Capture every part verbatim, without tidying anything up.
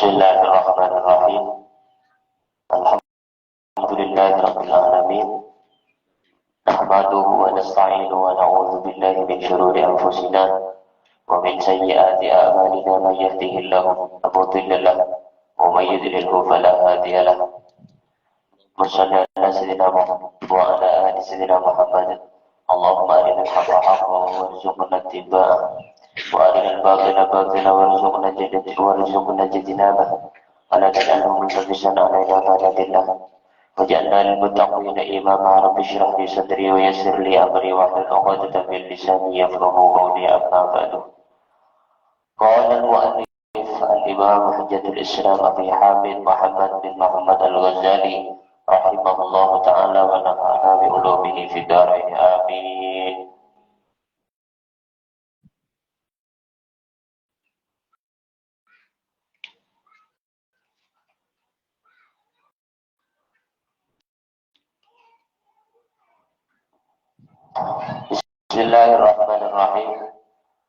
Bismillahirrahmanirrahim. Alhamdulillahirabbil alamin. Nahmaduhu wa nasta'inu wa na'udzu billahi min syururi anfusina wa min sayyiati a'malina. Man yahdihillahu fala mudilla lahu wa man yudlilhu fala hadiya lahu. Wa salli ala sayyidina Muhammad wa ala ali sayyidina Muhammad. Allahumma arinal haqqa haqqa warzuqna ittiba'ah. Wa arinal batila batila warzuqna ijtib-, warzuqna ijtinabah. Wa la taj'alhu multabisan alaina fala nadilla. Waj'alna lil muttaqina imama. Rabbi shrah li sadri wa yassir li amri wahlul 'uqdatam min lisani yafqahu qawli. Amma ba'du. Qala al-mu'allif al-Imam Hujjatul Islam Abi Hamid Muhammad bin Muhammad Al-Ghazali rahimahullahu ta'ala wa nafa'ana bi ulumihi fid darain. Amin. Bismillahirrahmanirrahim.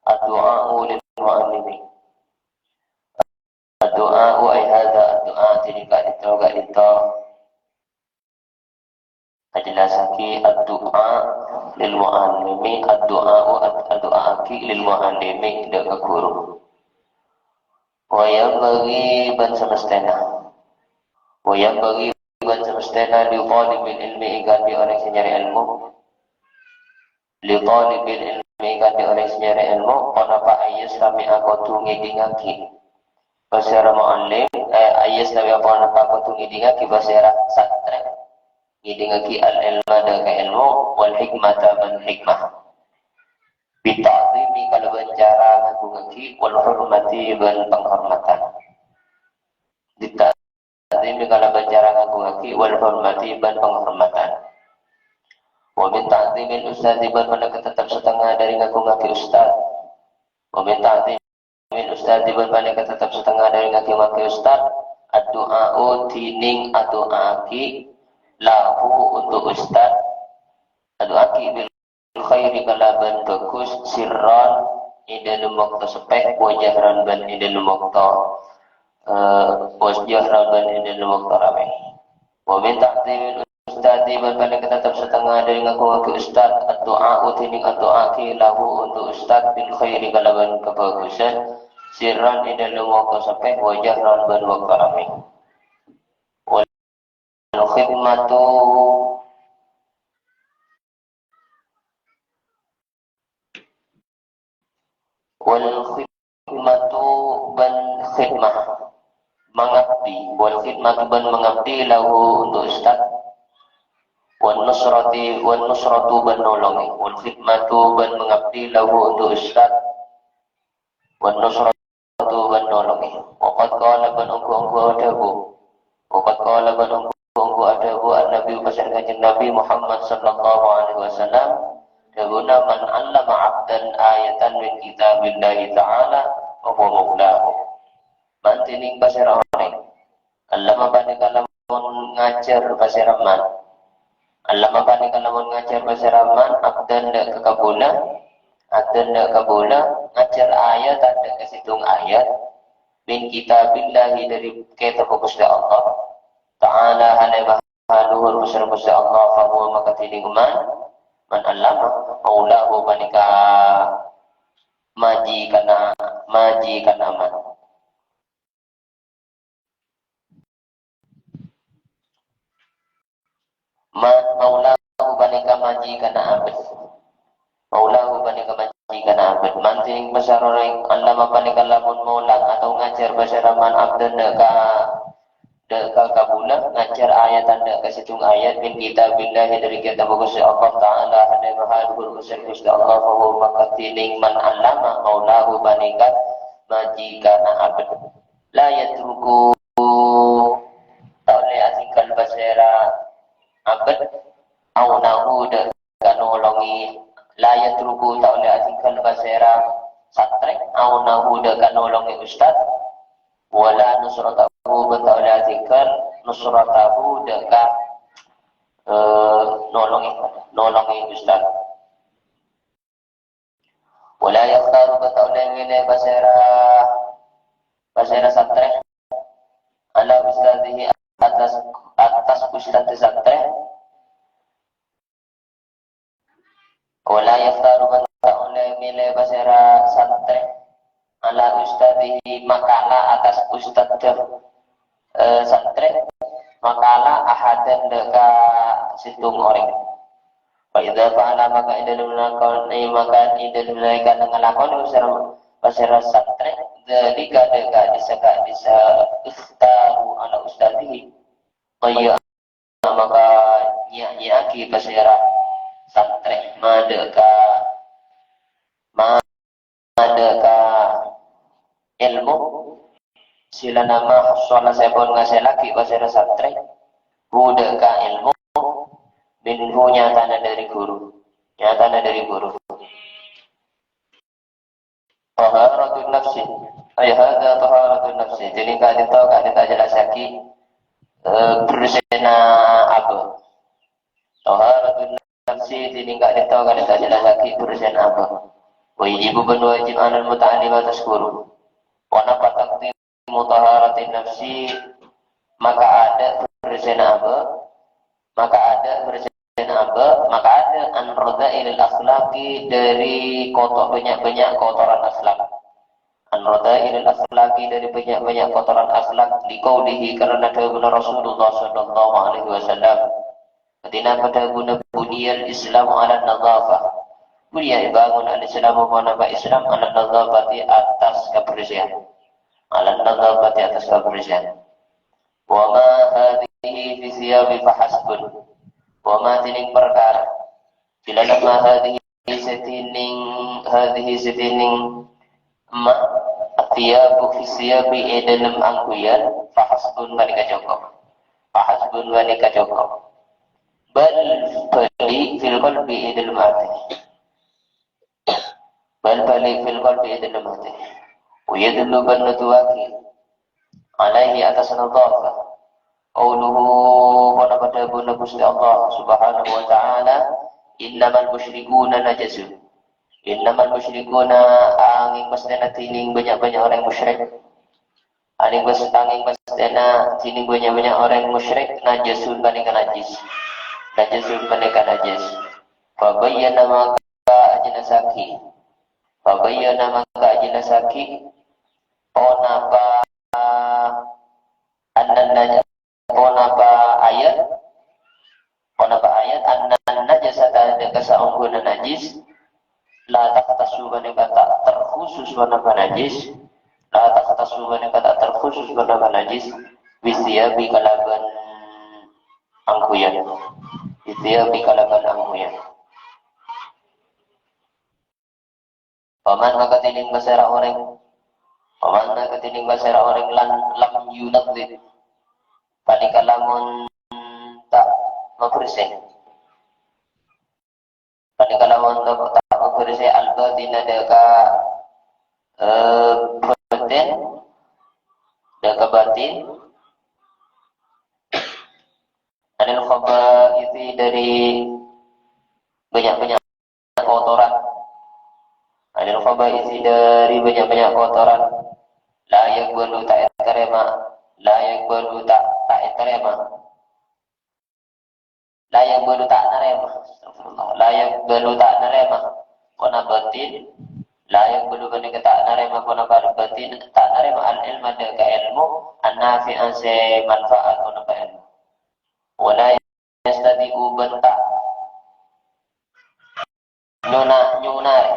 Addu'a'u lil mu'allimi. Addu'a'u ay hadha addu'a, dhinèng ka'dinto, ka'dinto. Ajellassaghi addu'a lil mu'allimi, addu'a'u ad-, addu'aaghi lil mu'allimi, dâ' ka ghuru. Wa yanbaghi bân samastèna. Wa yanbaghi bân samastèna li thalibil ilmi, èkanḍi orèng sè nyarè èlmo. Li thalibil ilmi, èkanḍi orèng sè nyarè èlmo, ponapa ayyastami'a, kodhu ngèḍingngaghi. Pasèra mu'allim, eh, ayyastami'a, ponapa kodhu ngèḍingngaghi, pasèra santrè. Ngèḍingngaghi al-ilma, dâ' ka èlmo, wal hikmata, bân hikmah. Bita'zimi, kalabân cara ngagungngaghi, wal hurmati, bân panghormadhân. Bita'zimi, kalabân cara ngagungngaghi, wal hurmati, bân panghormadhân. Wa min ta'zimil ustadzi, bân panèka tettep satengnga dâri ngagungngaghi ustad. Wa min ta'zimil ustadzi, bân panèka tettep satengnga dâri ngagungngaghi ustad. Addu'a'u, dhinèng adu'aaghi, lahu, untuk ustad. Adu'aaghi bil khairi, kalabân bhâghus, sirran, è dâlem bâkto seppè, wa jahran, bân è dâlem bâkto, eh, wa jahran, bân è dâlem bâkto ramè. Wa min ta'zimil ustadzi, bân panèka tettep satengnga dâri ngagungngaghi ustad, addu'a'u, dhinèng adu'aaghi, lahu, untuk ustad, bil khairi, kalabân kabhâghusân, sirran, è dâlem bâkto seppè, wa jahran, bân bâkto ramè. Wal khidmatu Wal khidmatu, bân khidmah, mangabdi. Wal khidmatu, bân mangabdi, lahu, untuk ustad. Wan nusrati, wan nusratu, bân nolongè. Wal khidmatu, bân mangabdi, lahu, untuk ustad. Wan nusratu, bân nolongè. Wa qad qala, bân ongghu-ongghu adhâbu. Wa qad qala, bân ongghu-ongghu adhâbu An-Nabi, pasèra Kanjeng Nabi Muhammad sallallahu alaihi wasallam. Dhâbuna, "Man 'allama 'abdan ayatan min kitabillahi ta'ala, fa huwa maulahu." Ma'na dhinèng pasèra orèng. Allama panèka lamon ngajhâr pasèra man. Allama panèka lamon ngajhâr pasèra man, abdan dâ' ka kabulâ, abdan dâ' ka kabulâ, ngajhâr ayat dâ' ka sèttong ayat, min kitabillahi, dâri kètabbhâ Ghustè Allah. Ta'ala, hana maha luhur, pasèra Ghustè Allah, fa huwa, maka dhinèng man, man allama, maulahu, panèka majikana, majikana man. Ma-, maulahu panèka majikana abd. Maulahu panèka majikana abd. Ma'na dhinèng pasèra orèng, allama panèka lamon molang atau ngajhâr pasèra man abdan dâ' ka, dâ' ka kabulâ, ngajhâr ayatan dâ' ka sèttong ayat min kitabillahi, dâri kètabbhâ Ghustè Allah Ta'ala, hana maha luhur, pasèra Ghustè Allah, fa huwa, maka dhinèng man allama, maulahu, panèka majikana abd. La yatruku, ta' ollè atèngghâl pasèra abd, aunahu, dâ' ka nolongè, la yatruku, ta' ollè atèngghâl pasèra santrè, aunahu, dâ' ka nolongè ustad, wala nusratahu, bân ta' ollè atèngghâl nusratahu, dâ' ka, eh, nolongè, nolongè ustad. Wala yakhtaru, bân ta' ollè ngèlè pasèra, pasèra santrè. ustadzihi, maka la atas ustadz, eh, santrè, maka la ahadan, dâ' ka sèttong orèng. Fa idza fa'ala, maka è dâlem nglakon-, eh, maka è dâlem nalèkana nglakon pasèra, pasèra santrè, dzalika, dâ' ka dhisa-, ka dhisa, ikhtaru ala ustadzihi. Kaya maka nyè'-nyè'aghi pasèra santrè, ma dâ' ka, ma dâ' ka èlmo, sè la nama hasala sè pon ngasèllaghi pasèra santrè, hu dâ' ka èlmo, minhu nyatana dâri ghuru, nyatana dâri ghuru. Taharatun nafsi. Ay hadza taharatun nafsi. Jadi ka'dinto, ka'dinto ajelassaghi, eh, bersèna abâ. Taharatun nafsi, jadi ka'dinto, ka'dinto ajelassaghi bersèna abâ. Wa yajibu, bân wajib, alal muta'allim atas ghuru. Wa napa taqdimu taharatin nafsi, maka adâ' bersèna abâ, maka adâ' bersèna abâ, maka adâ' an radzailil akhlaqi, dâri koto-, bânnya'-bânnya' kotoran akhlak. An radzailil akhlaqi, dâri bânnya'-bânnya' kotoran akhlak, liqaulihi, karana dhâbuna Rasulullah sallallahu alaihi wasallam. Artèna dhâbuna buniyal Islamu ala nadzafah. Buniya èbângon al-Islamu, ponapa Islam, ala nadzafati, atas kabersèyan. Ala nadzafati, atas kabersèyan. Wa ma hadhihi fi thiyabi fahasbun. Wa ma, dhinèng parkara. Sè la nama hadhihi, sè dhinèng, hadhihi, sè dhinèng ma, athiyabu fi thiyabi, è dâlem angghuyan, fahasbun, panèka cokop. Fahasbun, panèka cokop. Bal, bali, fil qalbi, è dâlem atè. Bal, bali, fil qalbi, è dâlem atè. Wa yadullu, bân nuduwaghi, alaihi, atas nadzafah, qauluhu, ponapa dhâbuna Ghustè Allah Subhanahu wa Ta'ala, "Innamal musyrikuna najasun." Innamal musyrikuna, angèng pastèna dhinèng bânnya'-bânnya' orèng musyrik. Angèng pas-, angèng pastèna dhinèng bânnya'-bânnya' orèng musyrik, najasun, panèka najis. Najasun, panèka najis. Fa bayyana, maka ajelassaghi. Fa bayyana, maka ajelassaghi. Ponapa annan naj-, ponapa ayat, ponapa ayat, annan najasata, dâ' ka saongghuna najis, la takhtassu, panèka ta' terkhusus ponapa najis, la takhtassu, panèka ta' terkhusus ponapa najis, bi thiyabi, kalabân angghuyan, bi thiyabi, kalabân angghuyan. Faman, maka dhinèng pasèra orèng, faman, maka dhinèng pasèra orèng lan lam yunazzif, panèka lamon ta' mabersè. Panèka lamon ta', ta' mabersè al-batina, dâ' ka, eh, bâtèn, dâ' ka bâtèn. Anil khaba'itsi, dâri bânnya'-bânnya' kotoran. Anil khaba'itsi, dâri bânnya'-bânnya' kotoran. La yaqbalu, ta' ètarèma. La yaqbalu, ta', ta' ètarèma. La yaqbalu, ta' narèma. Astagfirullah. La yaqbalu, ta' narèma. Ponapa bâtèn. La yaqbalu, panèka ta' narèma, ponapa bâtèn. Ta' narèma al-ilma, dâ' ka èlmo. An-nafi'a, sè manfaat, ponapa èlmo. Wa la yastadi'u, bân ta' nyona-, nyonarè.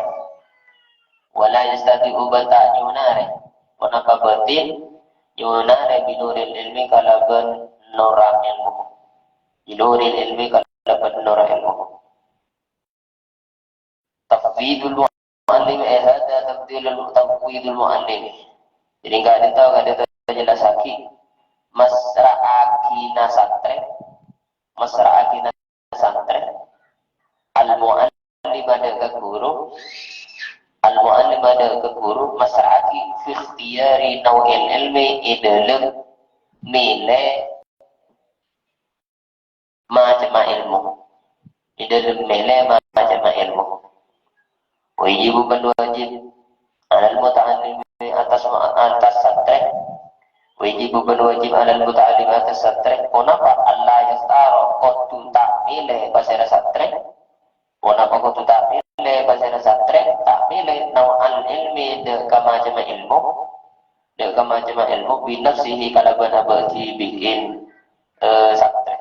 Wa la yastadi'u, bân ta' nyonarè. Ponapa bâtèn? Nyonarè binuril ilmi, kalabân nora èlmo. Binuril ilmi, kalabân nora èlmo. Tafwidul mu'allim, eh, hadza tafwidul, tafwidul mu'allim. Jadi, ka'dinto, ka'dinto ajelassaghi. Masra'aghina santrè. Masra'aghina santrè. Al-mu'allima, dâ' ka ghuru. Al-mu'allima, dâ' ka ghuru. Masra'aghi fi ikhtiyari naw'il ilmi, è dâlem mèlè macemma èlmo. È dâlem mèlè macemma èlmo. Wa yajibu, bân wajib, alal muta'allimi, atas, atas santrè. Wa yajibu, bân wajib, alal muta'allimi, atas santrè. Ponapa? Alla yakhtara, kodhu ta' mèlè pasèra santrè. Ponapa kodhu ta' mèlè pasèra santrè? Ta' mèlè nau'al ilmi, dâ' ka macemma ilmu, dâ' ka macemma ilmu, binafsihi, kalabân abâ' dhibi'in, eh, santrè.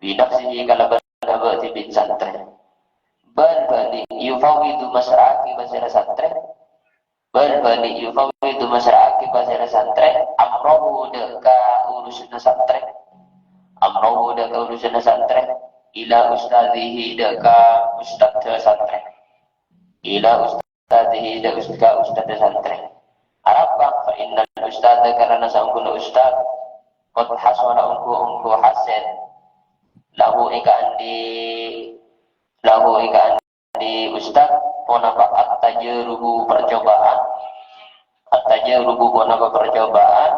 Binafsihi, kalabân abâ' dhibi'in santrè. Bân bâli yufawwidu, masra'aghi pasèra santrè. Bân bâli yufawwidu, masra'aghi pasèra santrè, amrahu, dâ' ka urusanna santrè. Amrahu, dâ' ka urusanna santrè. Ila ustadzihi, dâ' ka ustadz santrè. Ila ustadzihi, dâ' ust-, ka ustadz santrè. Arapa? Fa innal ustadza, karana saongghuna ustadz, qad hasala, ongghu-ongghu hasèl, lahu, è kaandi, lahu, è kaandi ustadz, ponapa, at-tajarubu, percobaan. At-tajarubu, ponapa, percobaan.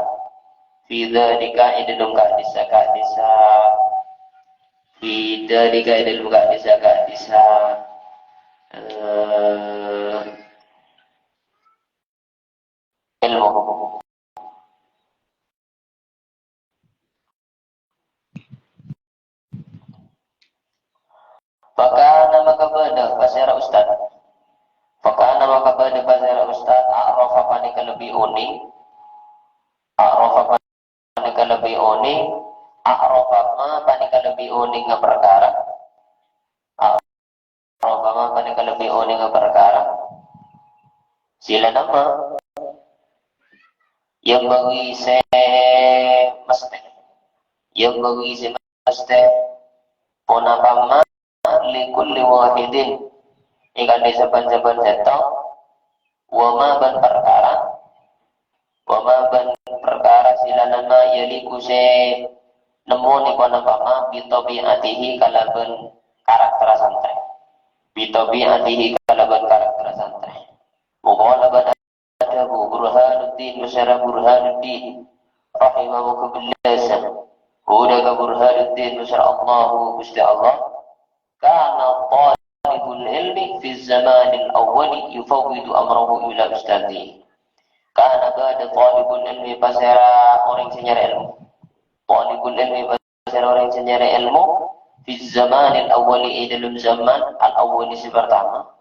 Fi dzalika, è dâlem ka'dissa-ka'dissa. Fi dzalika, è dâlem ka'dissa-ka'dissa, eh, ilmu. Fakana, maka bâdâ pasèra ustad. Fakana, maka bâdâ pasèra ustad, a'rafa, panèka lebbi onèng. A'rafa, panèka lebbi onèng. A'rafa ma, panèka lebbi onèngnga parkara. A'rafa ma, panèka lebbi onèngnga parkara. Sila nama. Yang bagi sè mastè. Yang bagi sè mastè. Ponapa ma li kulli wahidin, è kaandi sabbhân-sabbhân sèttong, wa ma bân parkara, wa ma bân parkara sila nama yaliku sè nemmonè ponapa ma bi tabi'atihi kalabân karakter santrè. Bi tabi'atihi kalabân karakter santrè. Wa qala bân Adhâbu Burhanuddin, pasèra Burhanuddin, rahimahu, moghâ bellâsa. Huwa ka Burhanuddin, pasèra Allahu, Ghustè Allah. Kana thalibul ilmi fi zamanil awwali yufawwidu amrahu ila ustadzihi. Kana bâdâ thalibul ilmi, pasèra orèng sè nyarè èlmo. Thalibul ilmi, pasèra orèng sè nyarè èlmo, fi zamanil awwali, è dâlem zaman al-awwali sè partama.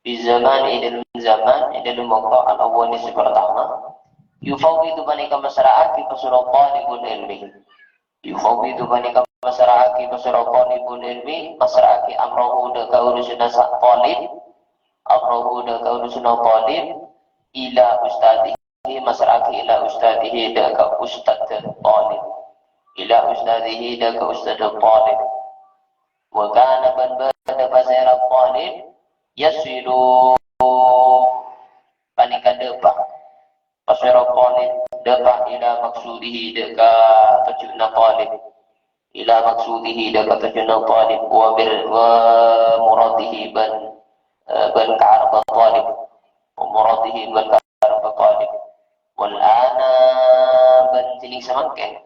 Fi zaman, è dâlem zaman, è dâlem bâkto al-awwali sè partama. Yufawwidu, panèka masra'aghi, pasèra thalibul ilmi. Yufawwidu, panèka masra'aghi, pasèra thalibul ilmi, masra'aghi amrahu, dâ' ka urusanna sa-, thalib, amrahu, dâ' ka urusanna thalib, ila ustadzihi, masra'aghi ila ustadzihi, dâ' ka ustad thalib. Ila ustadzihi, dâ' ka ustad thalib. Wa kana bân bâdâ pasèra thalib, yasilu, panèka dâpa'. Pasèra thalib dâpa' ila maqsudihi, dâ' ka tojjhuna thalib. Ila maqsudihi, dâ' ka tojjhuna thalib. Wa bir-, wa muradihi bân, eh, bân kaareppa thalib. Wa muradihi bân kaareppa thalib. Wal ana bân dhinèng samangkèn.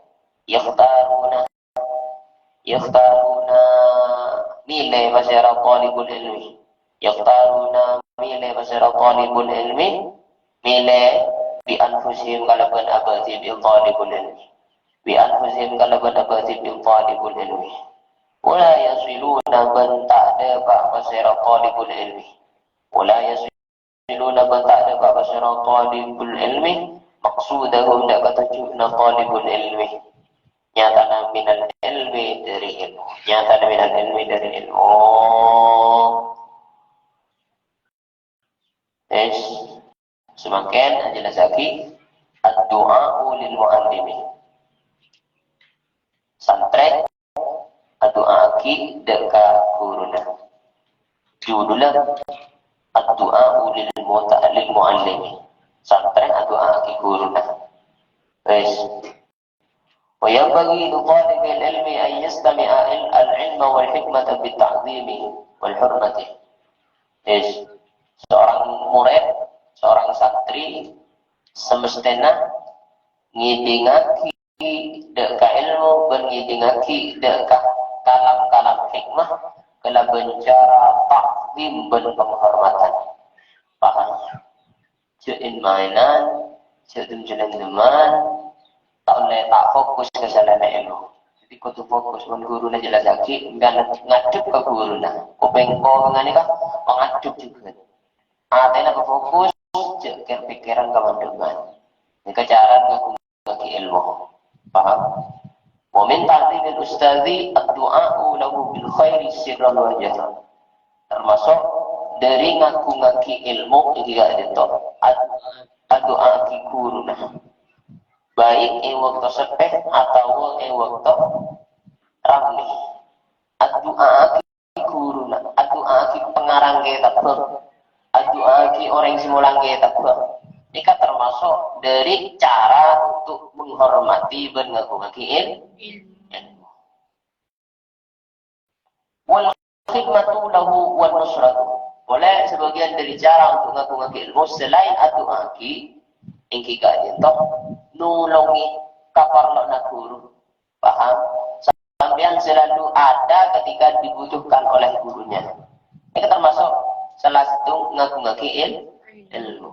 Yakhtaruna, yakhtaruna, mèlè pasèra thalibul ilmi. Yakhtaruna, mèlè pasèra thalibul ilmi. Mèlè bi anfusihim kalabân abâ' dhibi'in thalibul ilmi. Bi anfusihim kalabân abâ' dhibi'in thalibul ilmi. Wala yasiluna bân ta' dâpa' pasèra thalibul ilmi. Wala yasiluna bân ta' dâpa' pasèra thalibul ilmi. Maqsudahum dâ' ka tojjhuna thalibul ilmi. Nyatana minal ilmi dâri ilmu. Nyatana minal ilmi dâri ilmu. Wis, samangkèn ajellassaghi ad-du'a'u lil mu'allimi. Santrè adu'a'aghi dâ' ka ghuruna. Judulna ad-du'a'u lil muta-, lil mu'allimi. Santrè adu'a'aghi ghuruna. Wis. Wa yanbaghi li thalibil ilmi an yastami'a il-, al-ilma wal hikmata bit ta'zimi wal hurmati. Yes. Seorang murid, seorang santri semestèna ngèdingngaghi dâ' ka èlmo bân ngèdingngaghi dâ' ka kalam-kalam hikmah kalabân cara ta'zim bân panghormadhân. Paham? Jhâ' en-maènan, jhâ' dhâm-jhâlân dhâman, ta' ollè ta' fokus ka sallèna èlmo. Dhâddhi kodhu fokus, mon ghuruna jellassaghi, sampèyan ngadhep ka ghuruna. Kopèng, kopèngnga nèka pangadhep jhughân. atèna fokus, jhâ' kèr-pèkkèran ka mandhâman. Nèka cara ngaku-, ngaku èlmo. Paham? Wa min ta'dhimil ustadzi addu'a'u lahu bil khairi sirran wa jahran. Termasuk dâri ngaku-ngaku èlmo ènggi ka'dinto, ad-, addu'a'aghi ghuruna. Baik è bâkto seppè atawa è bâkto rammè. Addu'a'aghi ghuruna, addu'a'aghi pangarang kètabbhâ, addu'a'aghi orèng sè molang kètabbhâ. Nèka termasuk dâri cara untuk menghormati bân ngaku-ngaku èl-, èlmo. Wal khidmatu lahu wan nusratu. Polè sabâgiyân dâri cara untuk ngaku-ngaku èlmo selain addu'a'aghi, ènggi ka'dinto nolongè kaparlowanna ghuru. Paham? Sampèyan selalu ada ketika dibutuhkan oleh gurunya. Ini termasuk salah satu ngaku-ngaku il-, ilmu.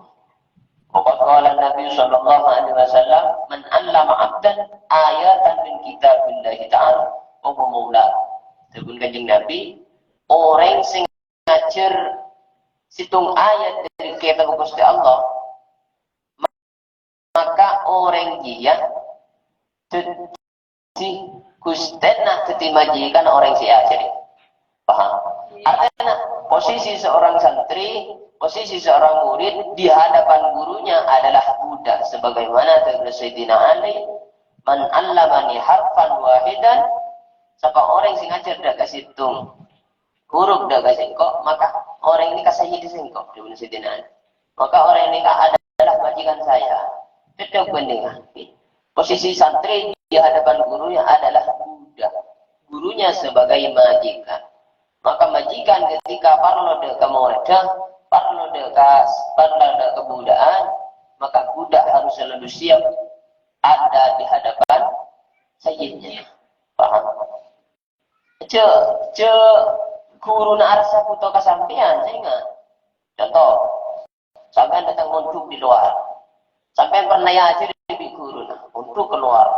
Waqad qala Nabi sallallahu alaihi wasallam, "Man 'allama 'abdan ayatan min kitabillahi ta'ala, fa huwa maula." Dhâbuna Kanjeng Nabi, "Orèng sè ngajhâr sèttong ayat dâri Kètab Ghustè Allah, maka orèng jiyâ dhâddhi ghustèna, dhâddhi majikan orèng sè èajhâri." Paham? Artinya, posisi seorang santri, posisi seorang murid di hadapan gurunya adalah budak. Sebagaimana dhâbuna Sayyidina Ali, "Man 'allamani harfan wahidan," sapa orèng sè ngajhâr dâ' ka sèttong huruf dâ' ka sèngko', maka orèng nèka sayyid sèngko', dhâbuna Sayyidina Ali. Maka orèng nèka adalah majikan saya. Cocok bhândhingan. Posisi santri di hadapan gurunya adalah budak. Gurunya sebagai majikan. Maka majikan ketika parlo dâ' ka morèdda, parlo dâ' ka, parlo dâ' ka buda'an, maka budak harus selalu siap ada di hadapan sayyidnya. Paham? Jhâ', jhâ' ghuruna arassa bhuto ka sampèyan, sènga'. Conto, sampèyan dâteng mondhuk di luar. Sampèyan pernah èajhâri bi' ghuruna, mondhuk keluar.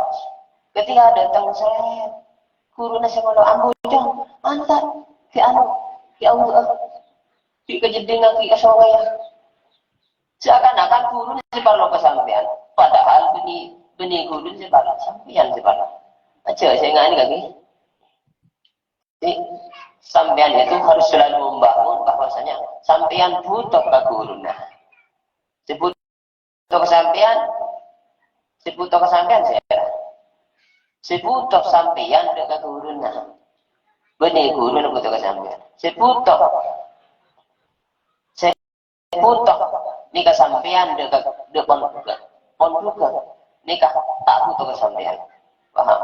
Ketika dâteng, sèt, ghuruna sè ngono, "Ambu, Cong, antar, ghi' anu, ghi' awu, eh, ghi' ka jeddhing, ghi' ka songay, ya." Seakan-akan ghuruna sè parlo ka sampèyan, padahal bânnè, bânnè ghuruna sè parlo, sampèyan sè parlo. Aja sè ngani kaki. Jadi, sampèyan itu harus selalu membangun bahwasanya sampèyan bhuto ka ghuruna. Sè bhuto ka sampèyan, sè bhuto ka sampèyan sèra. Sè bhuto sampèyan dâ' ka ghuruna. Bânnè ghuruna bhuto ka sampèyan. Sè bhuto, sè bhuto nèka sampèyan dâ' ka, dâ' pondhughân. Pondhughân nèka ta' bhuto ka sampèyan. Paham?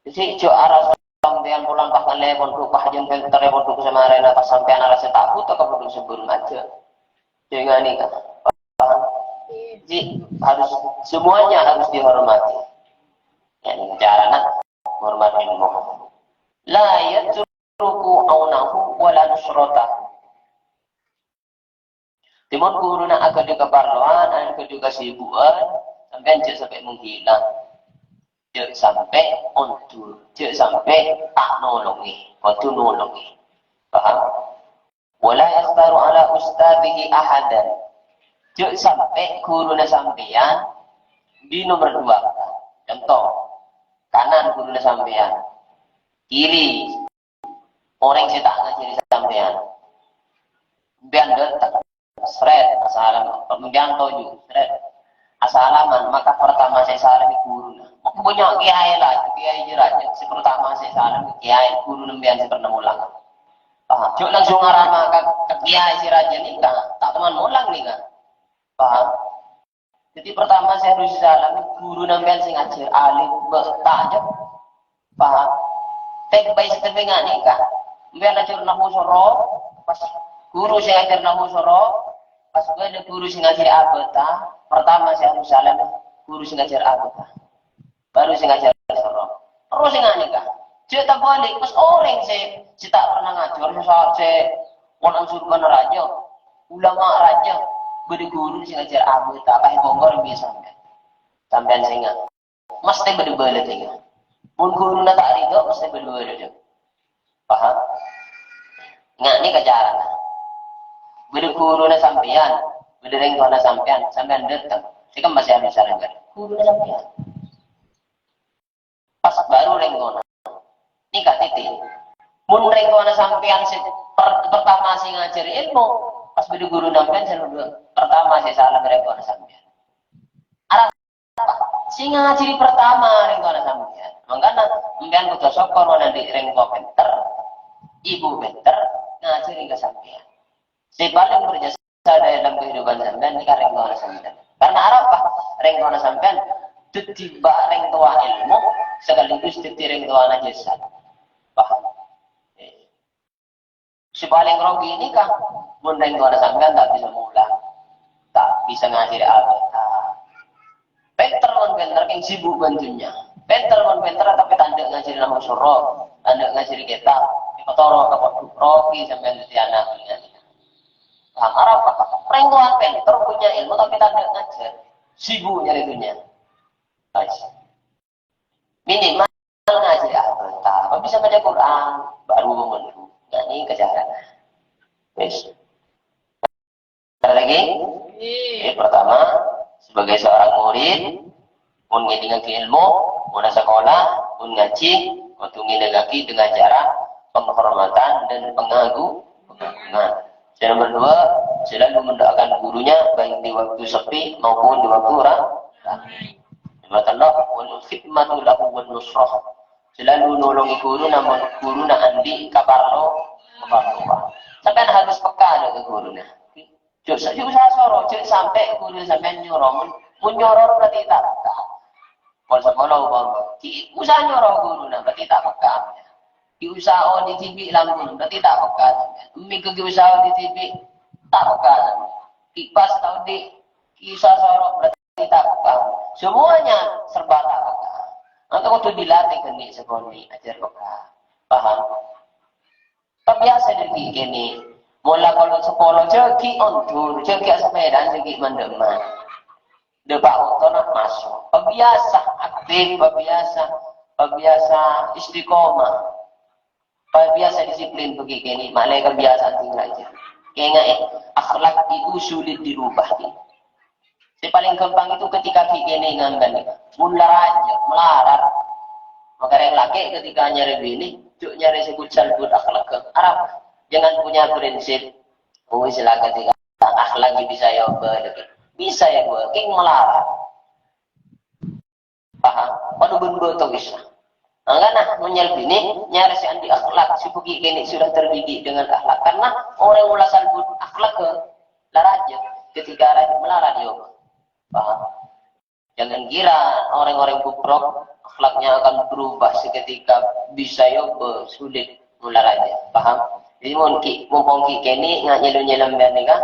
Jadi, jhâ' arassa sampèyan polana pas ngallè pondhuk, pas jhân pènterrè pondhuk samarèna, pas sampèyan arassa ta' bhuto ka pondhuk sabhâreng aja. Dengan nèka. Paham? Jadi, harus, semuanya harus dihormati. Ya, ini carana menghormati ilmu. La yatruku aunahu wa la nusratahu. Dimon ghuruna aghâdhu kaparlowan, aghâdhu kasibukan, sampèyan jhâ' sampè' menghilang. Jhâ' sampè' ondur, jhâ' sampè' ta' nolongè, kodhu nolongè. Paham? Wa la yakhtaru ala ustadzihi ahadan. Jhâ' sampè' ghuruna sampèyan di nomor dua. Conto, kanan ghuruna sampèyan, kiri orèng sè ta' ngajhâri sampèyan. Sampèyan dâteng, srèt, asalaman. Sampèyan toju', srèt, asalaman, maka pertama sè salam ghuruna. Bânnya' kèyaè la, kèyaè jâ rajâ, sè pertama sè salam kèyaè, ghuru sampèyan sè pernah molang. Paham? Jhâ' langsung arama ka, ka kèyaè sè rajâ nèka, ta' toman molang nèka. Paham? Jadi, pertama sè harus salam ghuru sampèyan sè ngajhâr, alif, ba, ta, jhâ'. Paham? Step by step nga' nèka. Sampèyan ajhâr nahu soro, pas ghuru sè ngajhâr nahu soro, pas bâdâ ghuru sè ngajhâr abata, pertama sè harus salam ghuru sè ngajhâr abata. Baru sè ngajhâr soro. Terros sè nga' nèka. Jhâ' tabâli', pas orèng sè, sè ta' pernah ngajhâr, sè, sè polana surgana rajâ, ulama rajâ, bâdâ ghuru sè ngajhâr abata, pas èkongkor bi' sampèyan. Sampèyan sè nga'. Mesthè bâdâ bâlâ sè nga'. Mon ghuruna ta' ridho, mesthè bâdâ bâlâ sè nga'. Paham? Nga' nèka carana. Bâdâ ghuruna sampèyan, bâdâ rèng towana sampèyan, sampèyan dâteng. Sè kemma sè abisara bâdâ ghuruna sampèyan. Pas baru rèng towana. Nèka titi. Mon rèng towana sampèyan sè per-, pertama sè ngajhâri èlmo, pas bâdâ ghuruna sampèyan sè nomor dua. Pertama sè salam rèng towana sampèyan. Arapa? Sè ngajhâri pertama rèng towana sampèyan. Mangkana, sampèyan kodhu sokkor mon andi' rèng towa pènter, ibu pènter, ngajhâri ka sampèyan. Sè palèng berjasa dalam kehidupan sampèyan nèka rèng towana sampèyan. Karena arapa? Rèng towana sampèyan dhâddhi ba-, rèng towa èlmo, sekaligus dhâddhi rèng towana jasad. Paham? Eh. Sè palèng rogi nèka, mon rèng towana sampèyan ta' bisa mola, ta' bisa ngajhâri abâ'. Pènter mon pènter, kèng sibuk bân dhunnya. Pènter mon pènter, tapè ta' endâ' ngajhâri nahwu soro, ta' endâ' ngajhâri kètab, èpatoro ka pondhuk, rogi sampèyan dhâddhi ana'. Paham arapa? Rèng towa pènter, punya èlmo, tapè ta' endâ' ngajhâr. Sibuk nyarè dhunnya. Guys. Minimal ngajhâri abâ'. Apa bisa baca Quran? Baru membantu. Nah, ini kejaran. Wis. Ada lagi? Ini pertama, sebagai seorang murid, mun ngèdingngaghi èlmo, mun sakola, mun ngajhi, kodhu ngèdingngaghi dengan cara penghormatan dan pengagu-, pengagungan. Yang nomor dua, selalu mendoakan gurunya baik di waktu sepi maupun di waktu ra-, ramai. Nomor tello', wal khidmatu lahu wan nusrah. Selalu nolongi ghuruna, mon ghuruna andi' kaparlo-, kaparlowan. Sampèyan harus peka dâ' ka ghuruna. Jhâ' sa-, jhâ' usaha soro, jhâ' sampè' ghuru sampèyan nyoro. Mon, mon nyoro berarti ta' peka. Pol sapolo umpama. Ghi' usaha nyoro ghuruna, berarti ta' peka. Ghi' usaha odi dhibi' langkung, berarti ta' peka. Mèghâ ghi' usaha odi dhibi', ta' peka. Ghi' pas ta' odi, ghi' usaha soro, berarti ta' peka. Semuanya serba ta' peka. Maka kodhu dilatih kènè' sakonè' ajhâr peka. Paham? Pabiasa dâri kènè'. Mola polo sapolo jhâ' ghi' ondur, jhâ' ghi' asapèdaan, jhâ' ghi' mandhâman. Dâpa' otona maso'. Pabiasa aktif, pabiasa, pabiasa istiqomah. Pabiasa disiplin bâgi kènè', ma'lè kabiyasaan tinggal aja. Kènga'è, akhlak itu sulit dirubah. Sè palèng ghâmpang itu ketika ghi' kènè' nganggani. Mon la rajâ, malarat. Maka rèng lakè' ketika nyarè binè, jhâ' nyarè sè bhut-salbhut akhlak. Arapa? Jangan punya prinsip. Oh, sila ketika akhlak bisa ya obâ, bisa ya obâ. Kèng malarat. Paham? Padâ bân bâto bisa. Mangkana, mon nyarè binè, nyarè sè andi' akhlak, sè bâgi kènè' sudah terdidik dengan akhlak. Karena orèng mola salbhut akhlak, la rajâ, ketika rajâ malarat, yo. Paham? Jangan kira orang-orang bobrok akhlaknya akan berubah seketika, bisa yo, be-, sulit mola rajâ. Paham? Jadi, mon ghi', mumpung ghi' kènè' nga-, nyèlem-nyèlem bân nèka,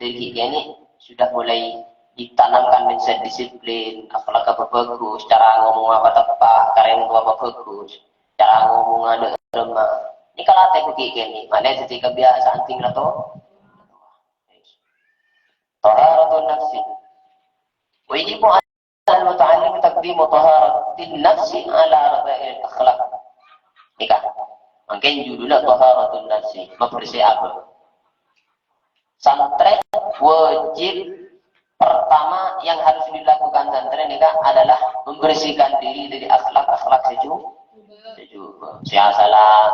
dâri ghi' kènè' sudah mulai ditanamkan mindset disiplin, akhlak apa bagus, cara ngomong apa tepa', ka rèng towa apa bagus, cara ngomong adâ' remma. Nèka latih ghi' kènè', ma'lè dâddhi kabiyasaan tinggal to. Taharatun nafsi. Wa yajibu al-muta'allim taqdimu taharatin nafsi ala radha'il akhlaq. Nèka. Mangkèn judulnya taharatun nafsi, membersih apa? Santrè wajib pertama yang harus dilakukan santrè nèka adalah membersihkan diri dari akhlak-akhlak seju-, seju-. Sè asalla